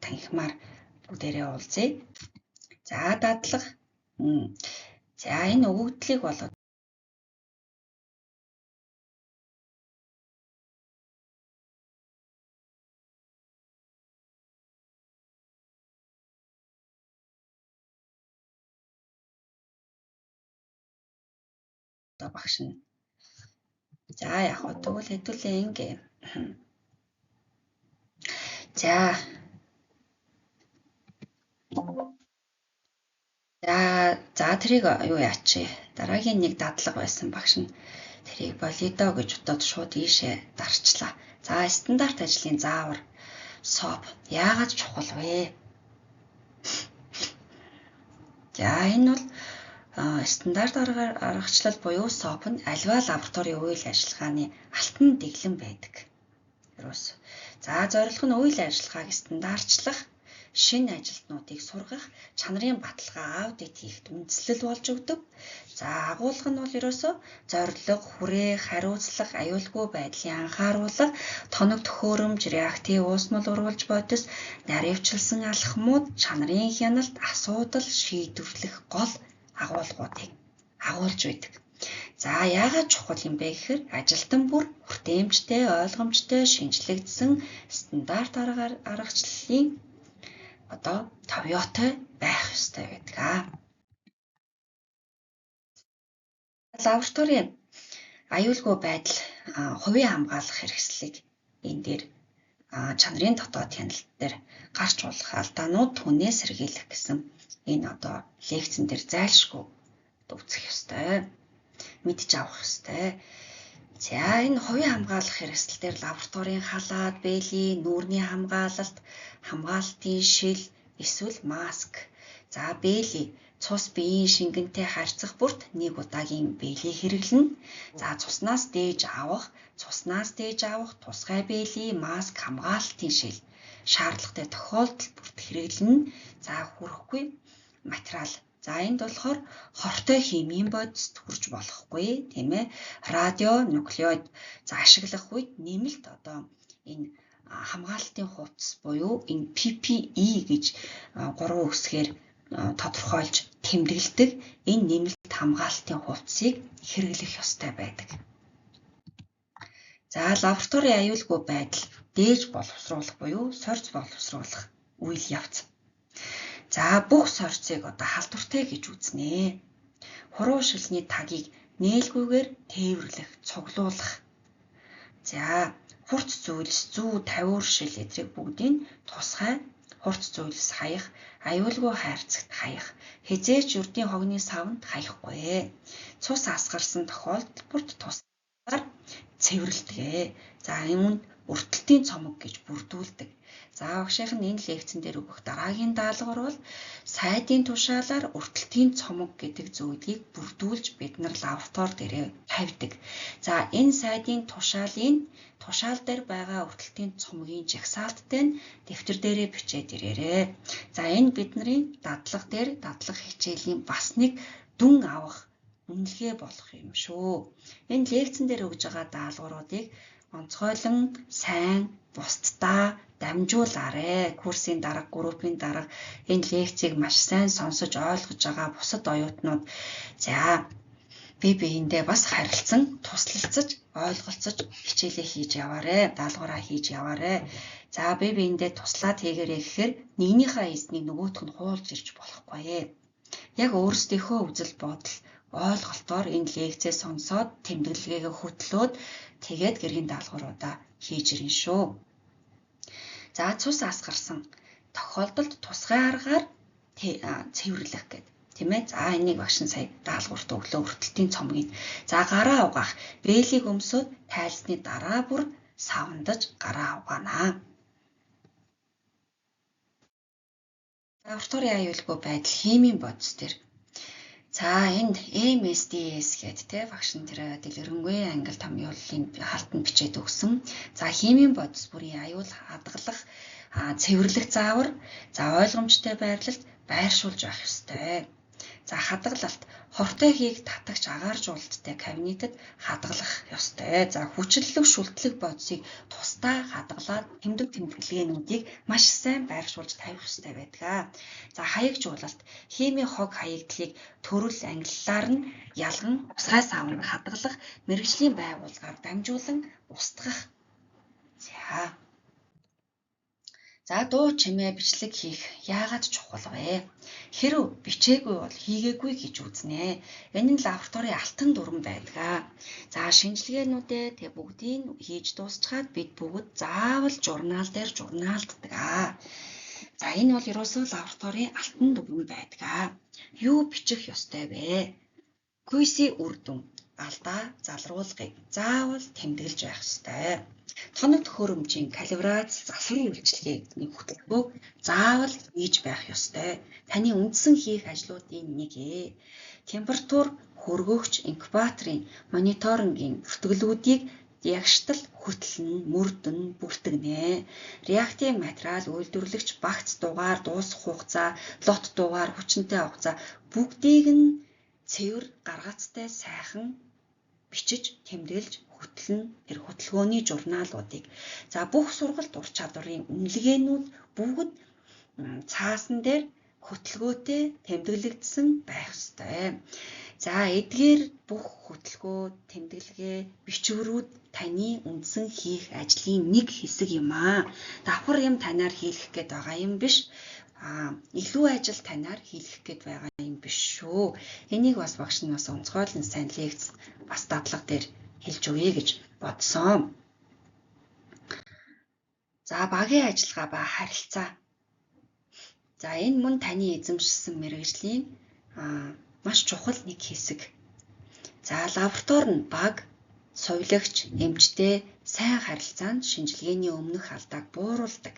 Танхимаар бүгдээрээ уулзъя. За, дадлага. За, энэ өгөгдлийг бол одоо багш нь. За, яг хөө тэгвэл хэдүүлээ ингээ. За. За, тэрийг юу яачи. Дараагийн нэг дадлага байсан багш нь тэрийг болидо гэж бодоод шууд ийшээ дарчлаа. За, стандарт ажлын заавар SOP яагаад чухал вэ? За, энэ бол стандарт аргачлал буюу SOP нь аливаа лабораторийн үйл ажиллагааны алтан дэглэм байдаг. Ерөөс. За, зорилго нь үйл ажиллагааг стандартчлах, шинэ ажилтнуудыг сургах, чанарын баталгаа аудит хийхэд үндслэл болж өгдөг. За, агуулга нь бол ерөөсөө зорилго, хүрээ, хариуцлага, аюулгүй байдлын анхааруулга, тоног төхөөрөмж, реактив уусмал урвалж бодис, наривчлсан алхмууд, чанарын хяналт, асуудал шийдвэрлэх гол агуулгуудыг агуулж байдаг. За, яагаад чухал юм бэ гэхээр ажилтан бүр хүртээмжтэй, ойлгомжтой, шинжлэгдсэн стандарт аргачлалын одоо товёотой байх ёстой байдаг. Лабораторийн аюулгүй байдал Хувийн хамгаалах хэрэгслийг энэ дээр чанарын дотоод хяналт дээр гарч болох алдаанууд түүнээс сэргийлэх гэсэн энэ одоо лекцэн дээр зайлшгүй үзэх ёстой. Мэдж авах ёстой. За, энэ хувийн хамгаалах хэрэгсэл дээр лабораторийн халаат, бээлий, нүүрний хамгаалалт, хамгаалтын шил эсвэл маск. За, бээлий цус биеийн шингэнтэй харьцах бүрт нэг удаагийн бээлий хэрэглэнэ. За, цуснаас дээж авах тусгай бээлий, маск, хамгаалалтын шил шаардлагатай тохиолдол бүрт хэрэглэнэ. За, хүрэхгүй материал. За, энд болохоор хортой химийн бодист хүрч болохгүй, тийм ээ. Радио нуклеид за ашиглах үед нэмэлт одоо энэ хамгаалалтын хувцас буюу энэ PPE гэж гурван үсгээр тодорхойлж тэмдэглэдэг энэ нэмэлт хамгаалалтын хувцсыг хэрэглэх ёстой байдаг. За, лабораторийн аюулгүй байдал дээж боловсруулах буюу сорьц боловсруулах үйл явц. За, бүх сорьцыг одоо халдвартай гэж үзнэ. Хуруу шилний тагийг нээлгүйгээр тээвэрлэх, цуглуулах. За, хурц зүйлс, зүү, тавиур шил эдрийг бүгдийг тусгай хурц зүйлс хаях, аюулгүй хайрцагт хаях, хэзээ ч ердийн хогны савнд хаяхгүй. Цус асгарсан тохиолдол бүрт тусгаар цэвэрлэдэг. За, үүнд өртөлтийн цомог гэж бүрдүүлдэг. За, багшийнх нь энэ лекцэн дээр өгөх дараагийн даалгавар бол сайдын тушаалаар өртөлтийн цомог гэдэг зүйлийг бүрдүүлж бид нар лаборатори дээрээ тавьдаг. За, энэ сайдын тушаалын тушаал дээр байгаа өртөлтийн цомгийн жагсаалттай нь дэвтэр дээрээ бичээд ирээрээ. За, энэ бидний дадлага дээр дадлага хичээлийн бас нэг дүн авах үнэлгээ болох юм шүү. Энэ лекцэн дээр өгж байгаа даалгавруудыг онцгойлон сайн бусдаа дамжуулаарэ. Курсын дарга, группийн дарга энэ лекцийг маш сайн сонсож ойлгож байгаа бусад оюутнууд за бие биендээ бас харилцан туслалцаж, ойлголцож хичээлээ хийж яваарэ. Даалгавраа хийж яваарэ. За, бие биендээ туслаад хийгээрэй гэхээр нэгнийхээ хийснийг нөгөөх нь хуулж ирж болохгүй. Яг өөрсдийнхөө үзэл бодол ойлголтоор энэ лекцээ сонсоод тэмдэглэгээгээ хөтлөөд тэгээд гэргийн даалгавруудаа хийж ирнэ шүү. За, цус асгарсан тохиолдолд тусгай аргаар цэвэрлэх гэдэг, тийм ээ. За, энийг багш нь сая даалгаварт өглөө өртөлтийн цомгийг. За, гараа угаах. Бээлийг өмсөөд тайлсны дараа бүр савндаж гараа угаанаа. Лабораторийн аюулгүй байдал химийн бодис дээр. За, энд MSDS гээд те багш нь тэр дэлгэрэнгүй англи томьёоллын хаалтанд бичээд өгсөн. За, химийн бодис бүрийн аюул хадгалах, цэвэрлэх заавар, за, ойлгомжтой байрлалд байршуулж байх ёстой. За, хадгалалт хортой хийг татагч агааржуулалттай кабинетэд хадгалах ёстой. За, хүчлэлэг шүлтлэг бодисыг тусдаа хадгалаад тэмдэг тэмдэглэгээнүүдийг маш сайн байршуулж тавих ёстой байдаг. За, хаягжуулалт химийн хог хаягдлыг төрөл ангиллаар нь ялган тусгай савнд хадгалах, мэргэжлийн байгууллагаар дамжуулан устгах. За, дуу чимээ бичлэг хийх яагаад чухал вэ? Хэрэв бичээгүй бол хийгээгүй гэж үзнэ. Энэ нь лабораторийн алтан дүрэм байдаг. За, шинжилгээнүүдээ тэг бүгдийг хийж дуусчаад бид бүгд заавал журнал дээр журнаалддаг. За, энэ бол ерөөсөө лабораторийн алтан дүрэм байдаг. Юу бичих ёстой вэ? QC үр дүн, алдаа залруулгыг заавал тэмдэглэж байх ёстой. Тоног төхөөрөмжийн калибрац, засварын үйлчилгээний хөтөлбөрөөр заавал хийж байх ёстой. Таны үндсэн хийх ажлуудын нэг. Температур, хөргөгч, инкубаторын, мониторингийн бүртгэлүүдийг ягштал хөтлөн, мөрдөн, бүртгэнэ. Реактив материал, үйлдвэрлэгч, багц дугаар, дуусах хугацаа, лот дугаар, хүчинтэй хугацаа бүгдийг нь цэвэр гаргацтай сайхан бичиж, тэмдэглэж хөтлөн тэр хөтөлбөрийн журналуудыг. За, бүх сургалт ур чадварын үнэлгээнүүд бүгд цаасан дээр хөтөлбөртэй тэмдэглэгдсэн байх ёстой. За, эдгээр бүх хөтөлбөр, тэмдэглэгээ, бичвэрүүд таны үндсэн хийх ажлын нэг хэсэг юм аа. Давхар юм танаар хийлгэх гээд байгаа юм биш. Илүү ажил танаар хийлгэх гээд байгаа юм биш шүү. Энийг бас багш нь бас онцгойлон сайн лекц бас дадлага дээр хэлж өгье гэж бодсон. За, багийн ажиллагаа ба харилцаа. За, энэ мөн таны эзэмшсэн мэргэжлийн маш чухал нэг хэсэг. За, лаборатори нь баг, сувилагч, эмчтэй сайн харилцаа нь шинжилгээний өмнөх алдааг бууруулдаг.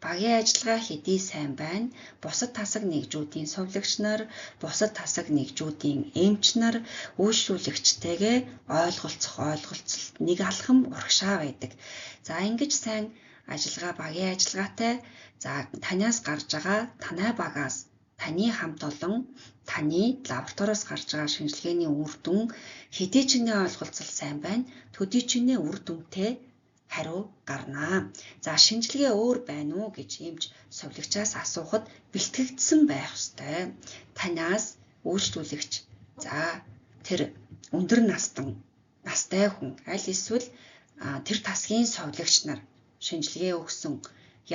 Багийн ажиллагаа хэдий сайн байна, бусад тасаг нэгжүүдийн сувилагч нар, бусад тасаг нэгжүүдийн эмч нар үйлчлүүлэгчтэйгээ ойлголцох ойлголцолт нэг алхам урагшаа байдаг. За, ингэж сайн ажиллагаа багийн ажиллагаатай, за, танаас гарч байгаа, танай багаас, таны хамт олон, таны лабораториоос гарч байгаа шинжилгээний үр дүн хэдий ч нэ ойлголцол сайн байна, төдий ч нэ үр дүнтэй хариу гарнаа. За, шинжилгээ өөр байна уу гэж эмч сувилагчаас асуухад бэлтгэгдсэн байх ёстой. Танаас үйлчлүүлэгч, за, тэр өндөр настан настай хүн аль эсвэл тэр тасгийн сувилагч нар шинжилгээ өгсөн,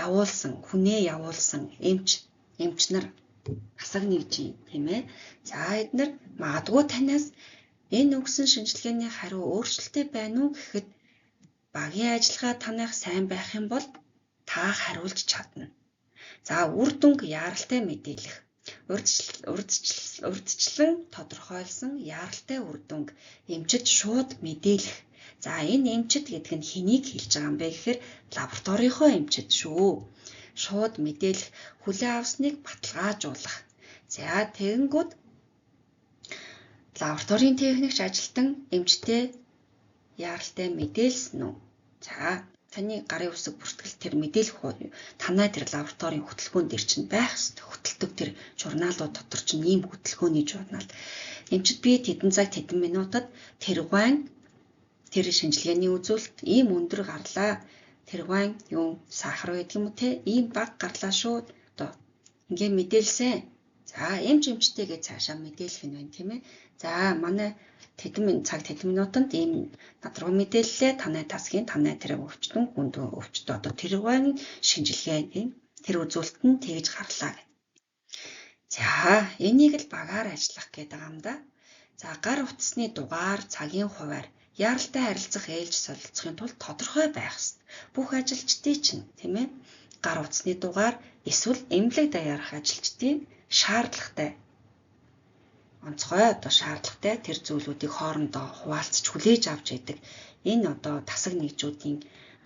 явуулсан, хүнээ явуулсан эмч нар тасаг нэгжийн, тийм ээ. За, эднэр магадгүй танаас энэ өгсөн шинжилгээний хариу өөрчлөлттэй байна уу гэхэд багийн ажиллагаа таных сайн байх юм бол та хариулж чадна. За, үр дүнг яаралтай мэдээлэх. Урьдчилан тодорхойлсон яаралтай үр дүнг эмчид шууд мэдээлэх. За, энэ эмчид гэдэг нь хэнийг хэлж байгаа юм бэ гэхээр лабораторийнхоо эмчид шүү. Шууд мэдээлэх, хүлээн авсныг баталгаажуулах. За, тэгэнгүүт лабораторийн техникч ажилтан эмчтэй яаралтай мэдээлсэн үү? За, таны гарын үсэг бүртгэл тэр мэдээлэх танай тэр лабораторийн хөтөлбөрөн дээр чинь байх ёстой. Хөтэлдэг тэр журналууд дотор чинь ийм хөтөлбөрний журнал. Эмчид би тэдэн цаг тэдэн минутад тэргуайн тэр шинжилгээний үзүүлэлт ийм өндөр гарлаа. Тэргуайн юу сахар байдаг юм уу те, ийм баг гарлаа шүү. Одоо ингээ мэдээлсэн. За, эмч эмчтэйгээ цаашаа мэдээлэх нь байна, тийм ээ. За, манай тэдэн цаг тэдэн минутанд ийм над руу мэдээллээ. Танай тасгийн танай тэр өвчтөн хүнд өвчтөн одоо тэргуайн шинжилгээ тийм тэр үзүүлэлт нь тэгж гарлаа гэх. За, энийг л багаар ажиллах гэдэг юм да. За, гар утасны дугаар, цагийн хуваар яаралтай харилцах, ээлж солилцохын тулд тодорхой байх ёстой. Бүх ажилчдын чинь, тийм ээ, гар утасны дугаар эсвэл эмнэлэг даяарх ажилчдын шаардлагатай онцгой одоо шаардлагатай тэр зүйлүүдийг хоорондоо хуваалцаж хүлээж авч яадаг. Энэ одоо тасаг нэгжүүдийн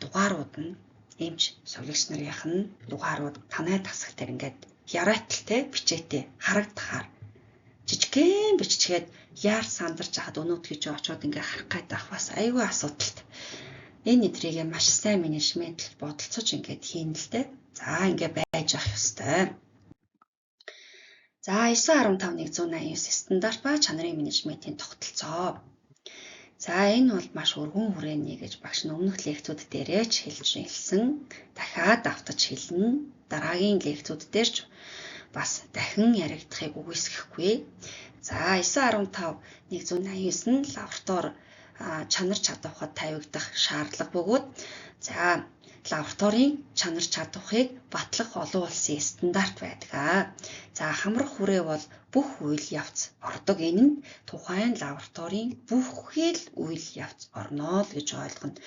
дугаарууд нь эмч сувилагч нарынх нь дугаарууд танай тасаг дээр ингээд яриаталтай бичээтэй харагдахаар жижигхэн биччихээд яар сандарч хахад өнөөдгий чи очиод ингээ харах гээд байх бас айгүй асуудалтай. Энэ эдрийг маш сайн менежмент бодолцож ингээд хийнэ л дээ. За, ингээ байж ах ёстой. За, 9.15.189 стандарт ба чанарын менежментийн тогтолцоо. За, энэ бол маш өргөн хүрээний гэж багш нь өмнөх лекцүүд дээрээ ч хэлж хэлсэн. Дахиад давтаж хэлнэ. Дараагийн лекцүүд дээр ч бас дахин яригдахыг үгүйсгэхгүй. За, 9.15.189 нь лаборатори чанар чадвархад тавигдах шаардлага бөгөөд, за, лабораторийн чанар чадварыг батлах олон улсын стандарт байдаг. За, хамрах хүрээ бол бүх үйл явц ордог. Энэ нь тухайн лабораторийн бүхий л үйл явц орно л гэж ойлгоно.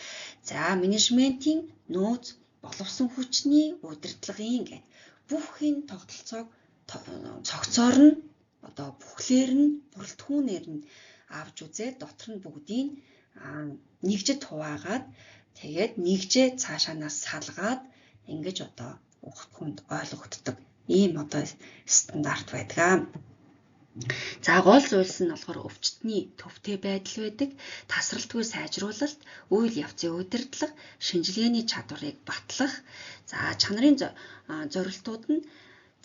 За, менежментийн нөөц, боловсон хүчний удирдлагын гэдэг бүх энэ тогтолцоог цогцоор нь одоо бүхлээр нь бүрэлдэхүүнээр нь авч үзээд дотор нь бүгдийг нэгжид хуваагаад, тэгээд нэгжээ цаашаанаас салгаад ингэж одоо хүнд ойлгогддог ийм одоо стандарт байдаг. За, гол зүйлс нь болохоор өвчтний төвтэй байдал байдаг, тасралтгүй сайжруулалт, үйл явцын удирдлага, шинжилгээний чадварыг батлах. За, чанарын зорилтууд нь,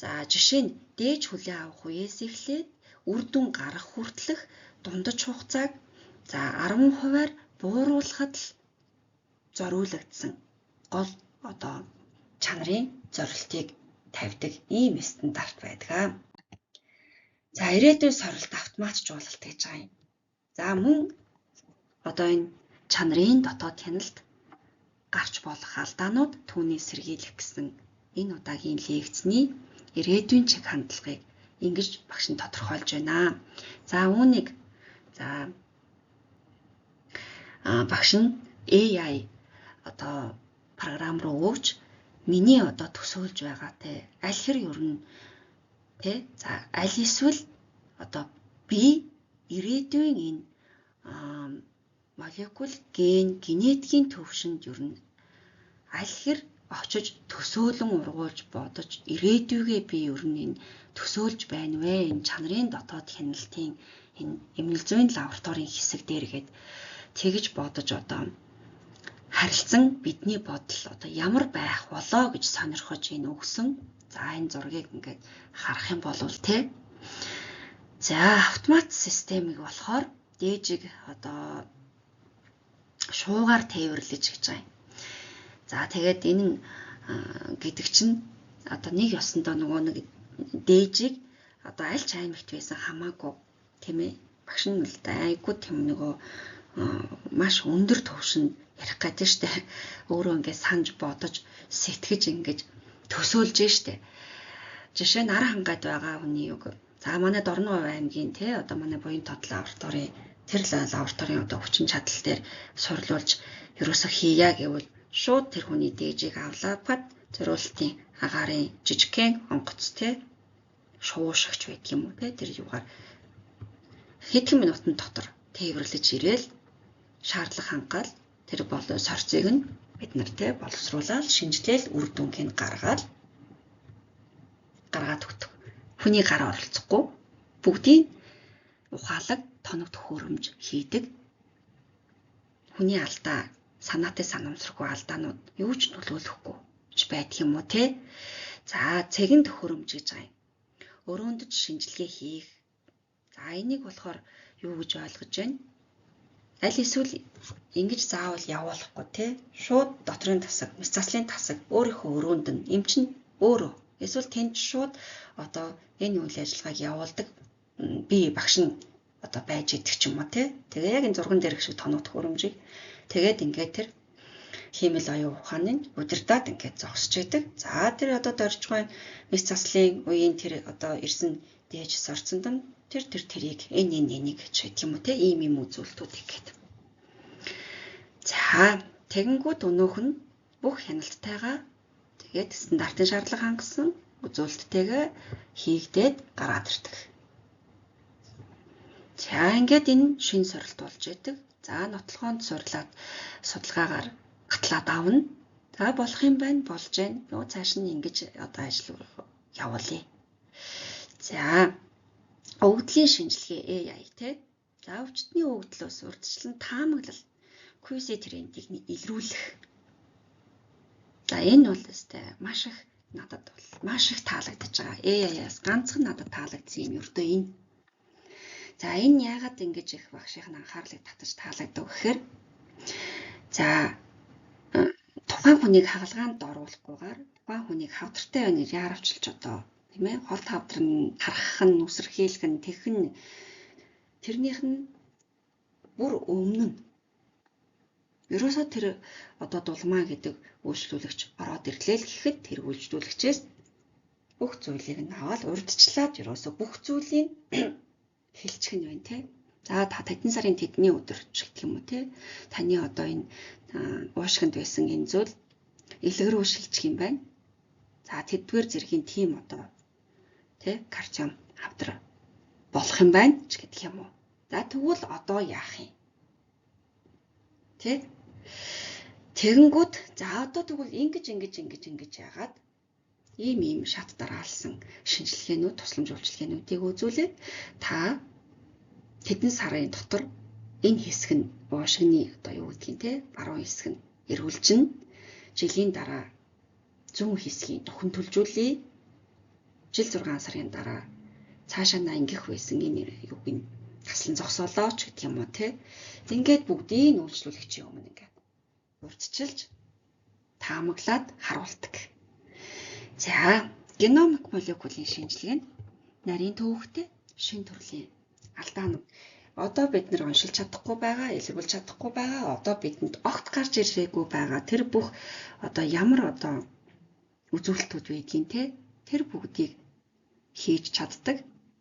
за, жишээ нь дээж хүлээн авах үеэс эхлээд үр дүн гарах хүртэлх дундаж хугацааг, за, 10%-аар бууруулахад л зориулагдсан гол одоо чанарын зорилтыг тавьдаг ийм стандарт байдаг. За, ирээдүйн сорилт автоматжуулалт гэж байгаа юм. За, мөн одоо энэ чанарын дотоод хяналт гарч болох алдаанууд, түүний сэргийлэх гэсэн энэ удаагийн лекцний ирээдүйн чиг хандлагыг ингэж багш нь тодорхойлж байна. За, үүнийг за Багш нь AI одоо програм руу өгч миний одоо төсөөлж байгаа те аль хэр ер нь те за аль эсвэл одоо би ирээдүйн энэ молекул, ген, генетикийн төвшөнд ер нь аль хэр очиж төсөөлөн ургуулж бодож ирээдүйгээ би ер нь энэ төсөөлж байна вэ? Энэ чанарын дотоод хяналтын энэ эмнэл зүйн лабораторийн хэсэг дээр гээд тэгж бодож одоо харилцан бидний бодол одоо ямар байх болоо гэж сонирхож энэ өгсөн. За энэ зургийг ингээд харах юм бол те. За автомат системийг болохоор дээжиг одоо шуугаар тээвэрлэж гэж байгаа юм. За тэгээд энэ гэдэг чинь одоо нэг ёсондоо нөгөө нэг дээжиг одоо аль ч аймагт байсан хамаагүй тийм ээ. Багш нь л да айгүй тийм нөгөө маш өндөр түвшинд ярих гэдэг штэ. Өөрөө ингээд санаж бодож сэтгэж ингэж төсөөлж штэ. Жишээ нь Ара хангайд байгаа хүний юг. За манай Дорноо аймгийн те одоо манай буян тод лабораторийн тэр лабораторийн одоо хүчин чадал дээр сурлуулж ерөөсө хийя гэвэл шууд тэр хүний дээжийг авлаа пад зориултын агаарын жижигхэн онгоц те шуушагч байдаг юм уу те тэр юугаар хэдхэн минутын дотор тээвэрлэж ирээл шаардлага хангаал тэр бол сорцыг нь бид нар те боловсруулаад шинжилээл үр дүнгийг гаргаад өгдөг. Хүний гар оролцохгүй бүгдийн ухаалаг тоног төхөөрөмж хийдэг. Хүний алдаа, санаатай санамсаргүй алдаанууд юу ч нөлөөлөхгүй ч байдаг юм уу те. За цэгэн төхөөрөмж гэж байгаа юм. Өрөөндж шинжилгээ хийх. За энийг болохоор юу гэж ойлгож байна? Аль эсвэл ингэж заавал явуулахгүй те. Шууд дотрын тасаг, мэс заслын тасаг өөрийнхөө өрөөнд нь эмч нь өөрөө эсвэл тэнд шууд одоо энэ үйл ажиллагааг явуулдаг би багш нь одоо байж идэх ч юм уу те. Тэгээ яг энэ зурган дээрх шиг тоног төхөөрөмжийг тэгээд ингээд тэр хиймэл оюун ухааны удирдаад ингээд зогсож идэг. За тэр одоо доржгой мэс заслын үеийн тэр одоо ирсэн дээж сорцонд нь тэр тэрийг энэ энэ энийг гэж байдаг юм уу те. Ийм ийм үзүүлэлтүүд ингээд. За тэгэнгүүт өнөөх нь бүх хяналттайгаа тэгээд стандартын шаардлага хангасан үзүүлэлттэйгээ хийгдээд гараад ирдэг. За ингээд энэ шин сорилт болж идэг. За нотлохоонд сурлаад судалгаагаар батлаад авна. За болох юм байна, болж байна. Юу цааш нь ингэж одоо ажил явуулъя. За өгөгдлийн шинжилгээ AI те. За өвчтний өгөгдлөөс урьдчилан таамаглал QC трендийг илрүүлэх. За энэ бол өстэй маш их надад бол маш их таалагдж байгаа. AI-аас ганцхан надад таалагдсан юм ердөө энэ. За энэ яагаад ингэж их багшийн анхаарлыг татаж таалагдав гэхээр за тухайн хүнийг хагалгаанд оруулахгүйгээр тухайн хүнийг хавдартай байна гэж яаравчилж одоо тийм ээ хорт хавдар нь тархах нь үсэрхийлэх нь тэгхэн тэрнийх нь бүр өмнө нь ерөөсөө тэр одоо дулмаа гэдэг үйлчлүүлэгч ороод ирлээ л гэхэд тэр үйлчлүүлэгчээс бүх зүйлийг нь аваад урьдчилаад ерөөсөө бүх зүйлийг хэлчих нь байна те. За та тэдэн сарын тэдний өдөр ч гэх юм уу те. Таны одоо энэ уушгинд байсан энэ зүйл элэг рүү шилжих юм байна. За тэдгээр зэргийн тийм одоо те карциум хавдар болох юм байна ч гэдэг юм уу. За тэгвэл одоо яах юм? Тэ? Тэгэнгүүт за одоо тэгвэл ингэж ингэж ингэж ингэж яагаад ийм ийм шат дараалсан шинжилгээнүүд, тусламж үйлчилгээнүүдийг үзүүлээд та тэдэн сарын дотор энэ хэсэг нь уушгины одоо юу гэдгийг те баруун хэсэг нь эргүүлжин жилийн дараа зүүн хэсгийн дөхөн төлжүүлье. Жил 6 сарын дараа цаашаа на ингэх байсан энэ юуг нь таслан зогсоолоо ч гэдэг юм уу те. Ингээд бүгдийг үйлчлүүлэгчийн өмнө ингээд урьдчилж таамаглаад харуулдаг. За геномик молекулын шинжилгээ нь нарийн төвөгтэй шин төрлийн алдаанууд. Одоо бид нар уншилж чадахгүй байгаа, илрүүлж чадахгүй байгаа, одоо бидэнд огт гарч ирээгүй байгаа тэр бүх одоо ямар одоо үзүүлэлтүүд байдгийг те тэр бүгдийг хийж чаддаг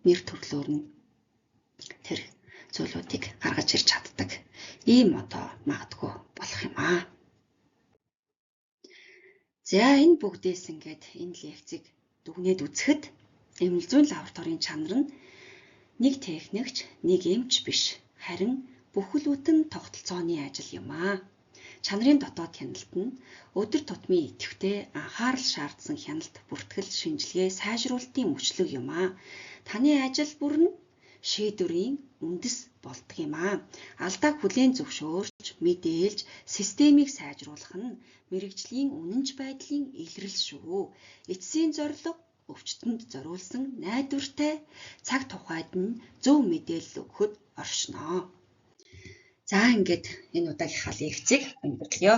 нэр төрлөөр нь тэр зүйлүүдийг гаргаж ирж чаддаг. Ийм одоо магадгүй болох юм аа. За, энэ бүгдээс ингээд энэ лекцийг дүгнээд үзэхэд эмнэлэг зүйн лабораторийн чанар нь нэг техникч, нэг эмч биш, харин бүхэл бүтэн тогтолцооны ажил юм аа. Чанарын дотоод хяналт нь өдөр тутмын идэвхтэй анхаарал шаардсан хяналт, бүртгэл, шинжилгээ, сайжруулалтын мөчлөг юм аа. Таны ажил бүр нь шийдвэрийн үндэс болдог юм аа. Алдааг хүлээн зөвшөөрч, мэдээлж, системийг сайжруулах нь мэргэжлийн үнэнч байдлын илрэл шүү. Эцсийн зорилго өвчтөнд зориулсан найдвартай цаг тухайд нь зөв мэдээлэл өгөхөд оршино. За, ингээд энэ удаагийнхаа лекцийг өндөрлөё.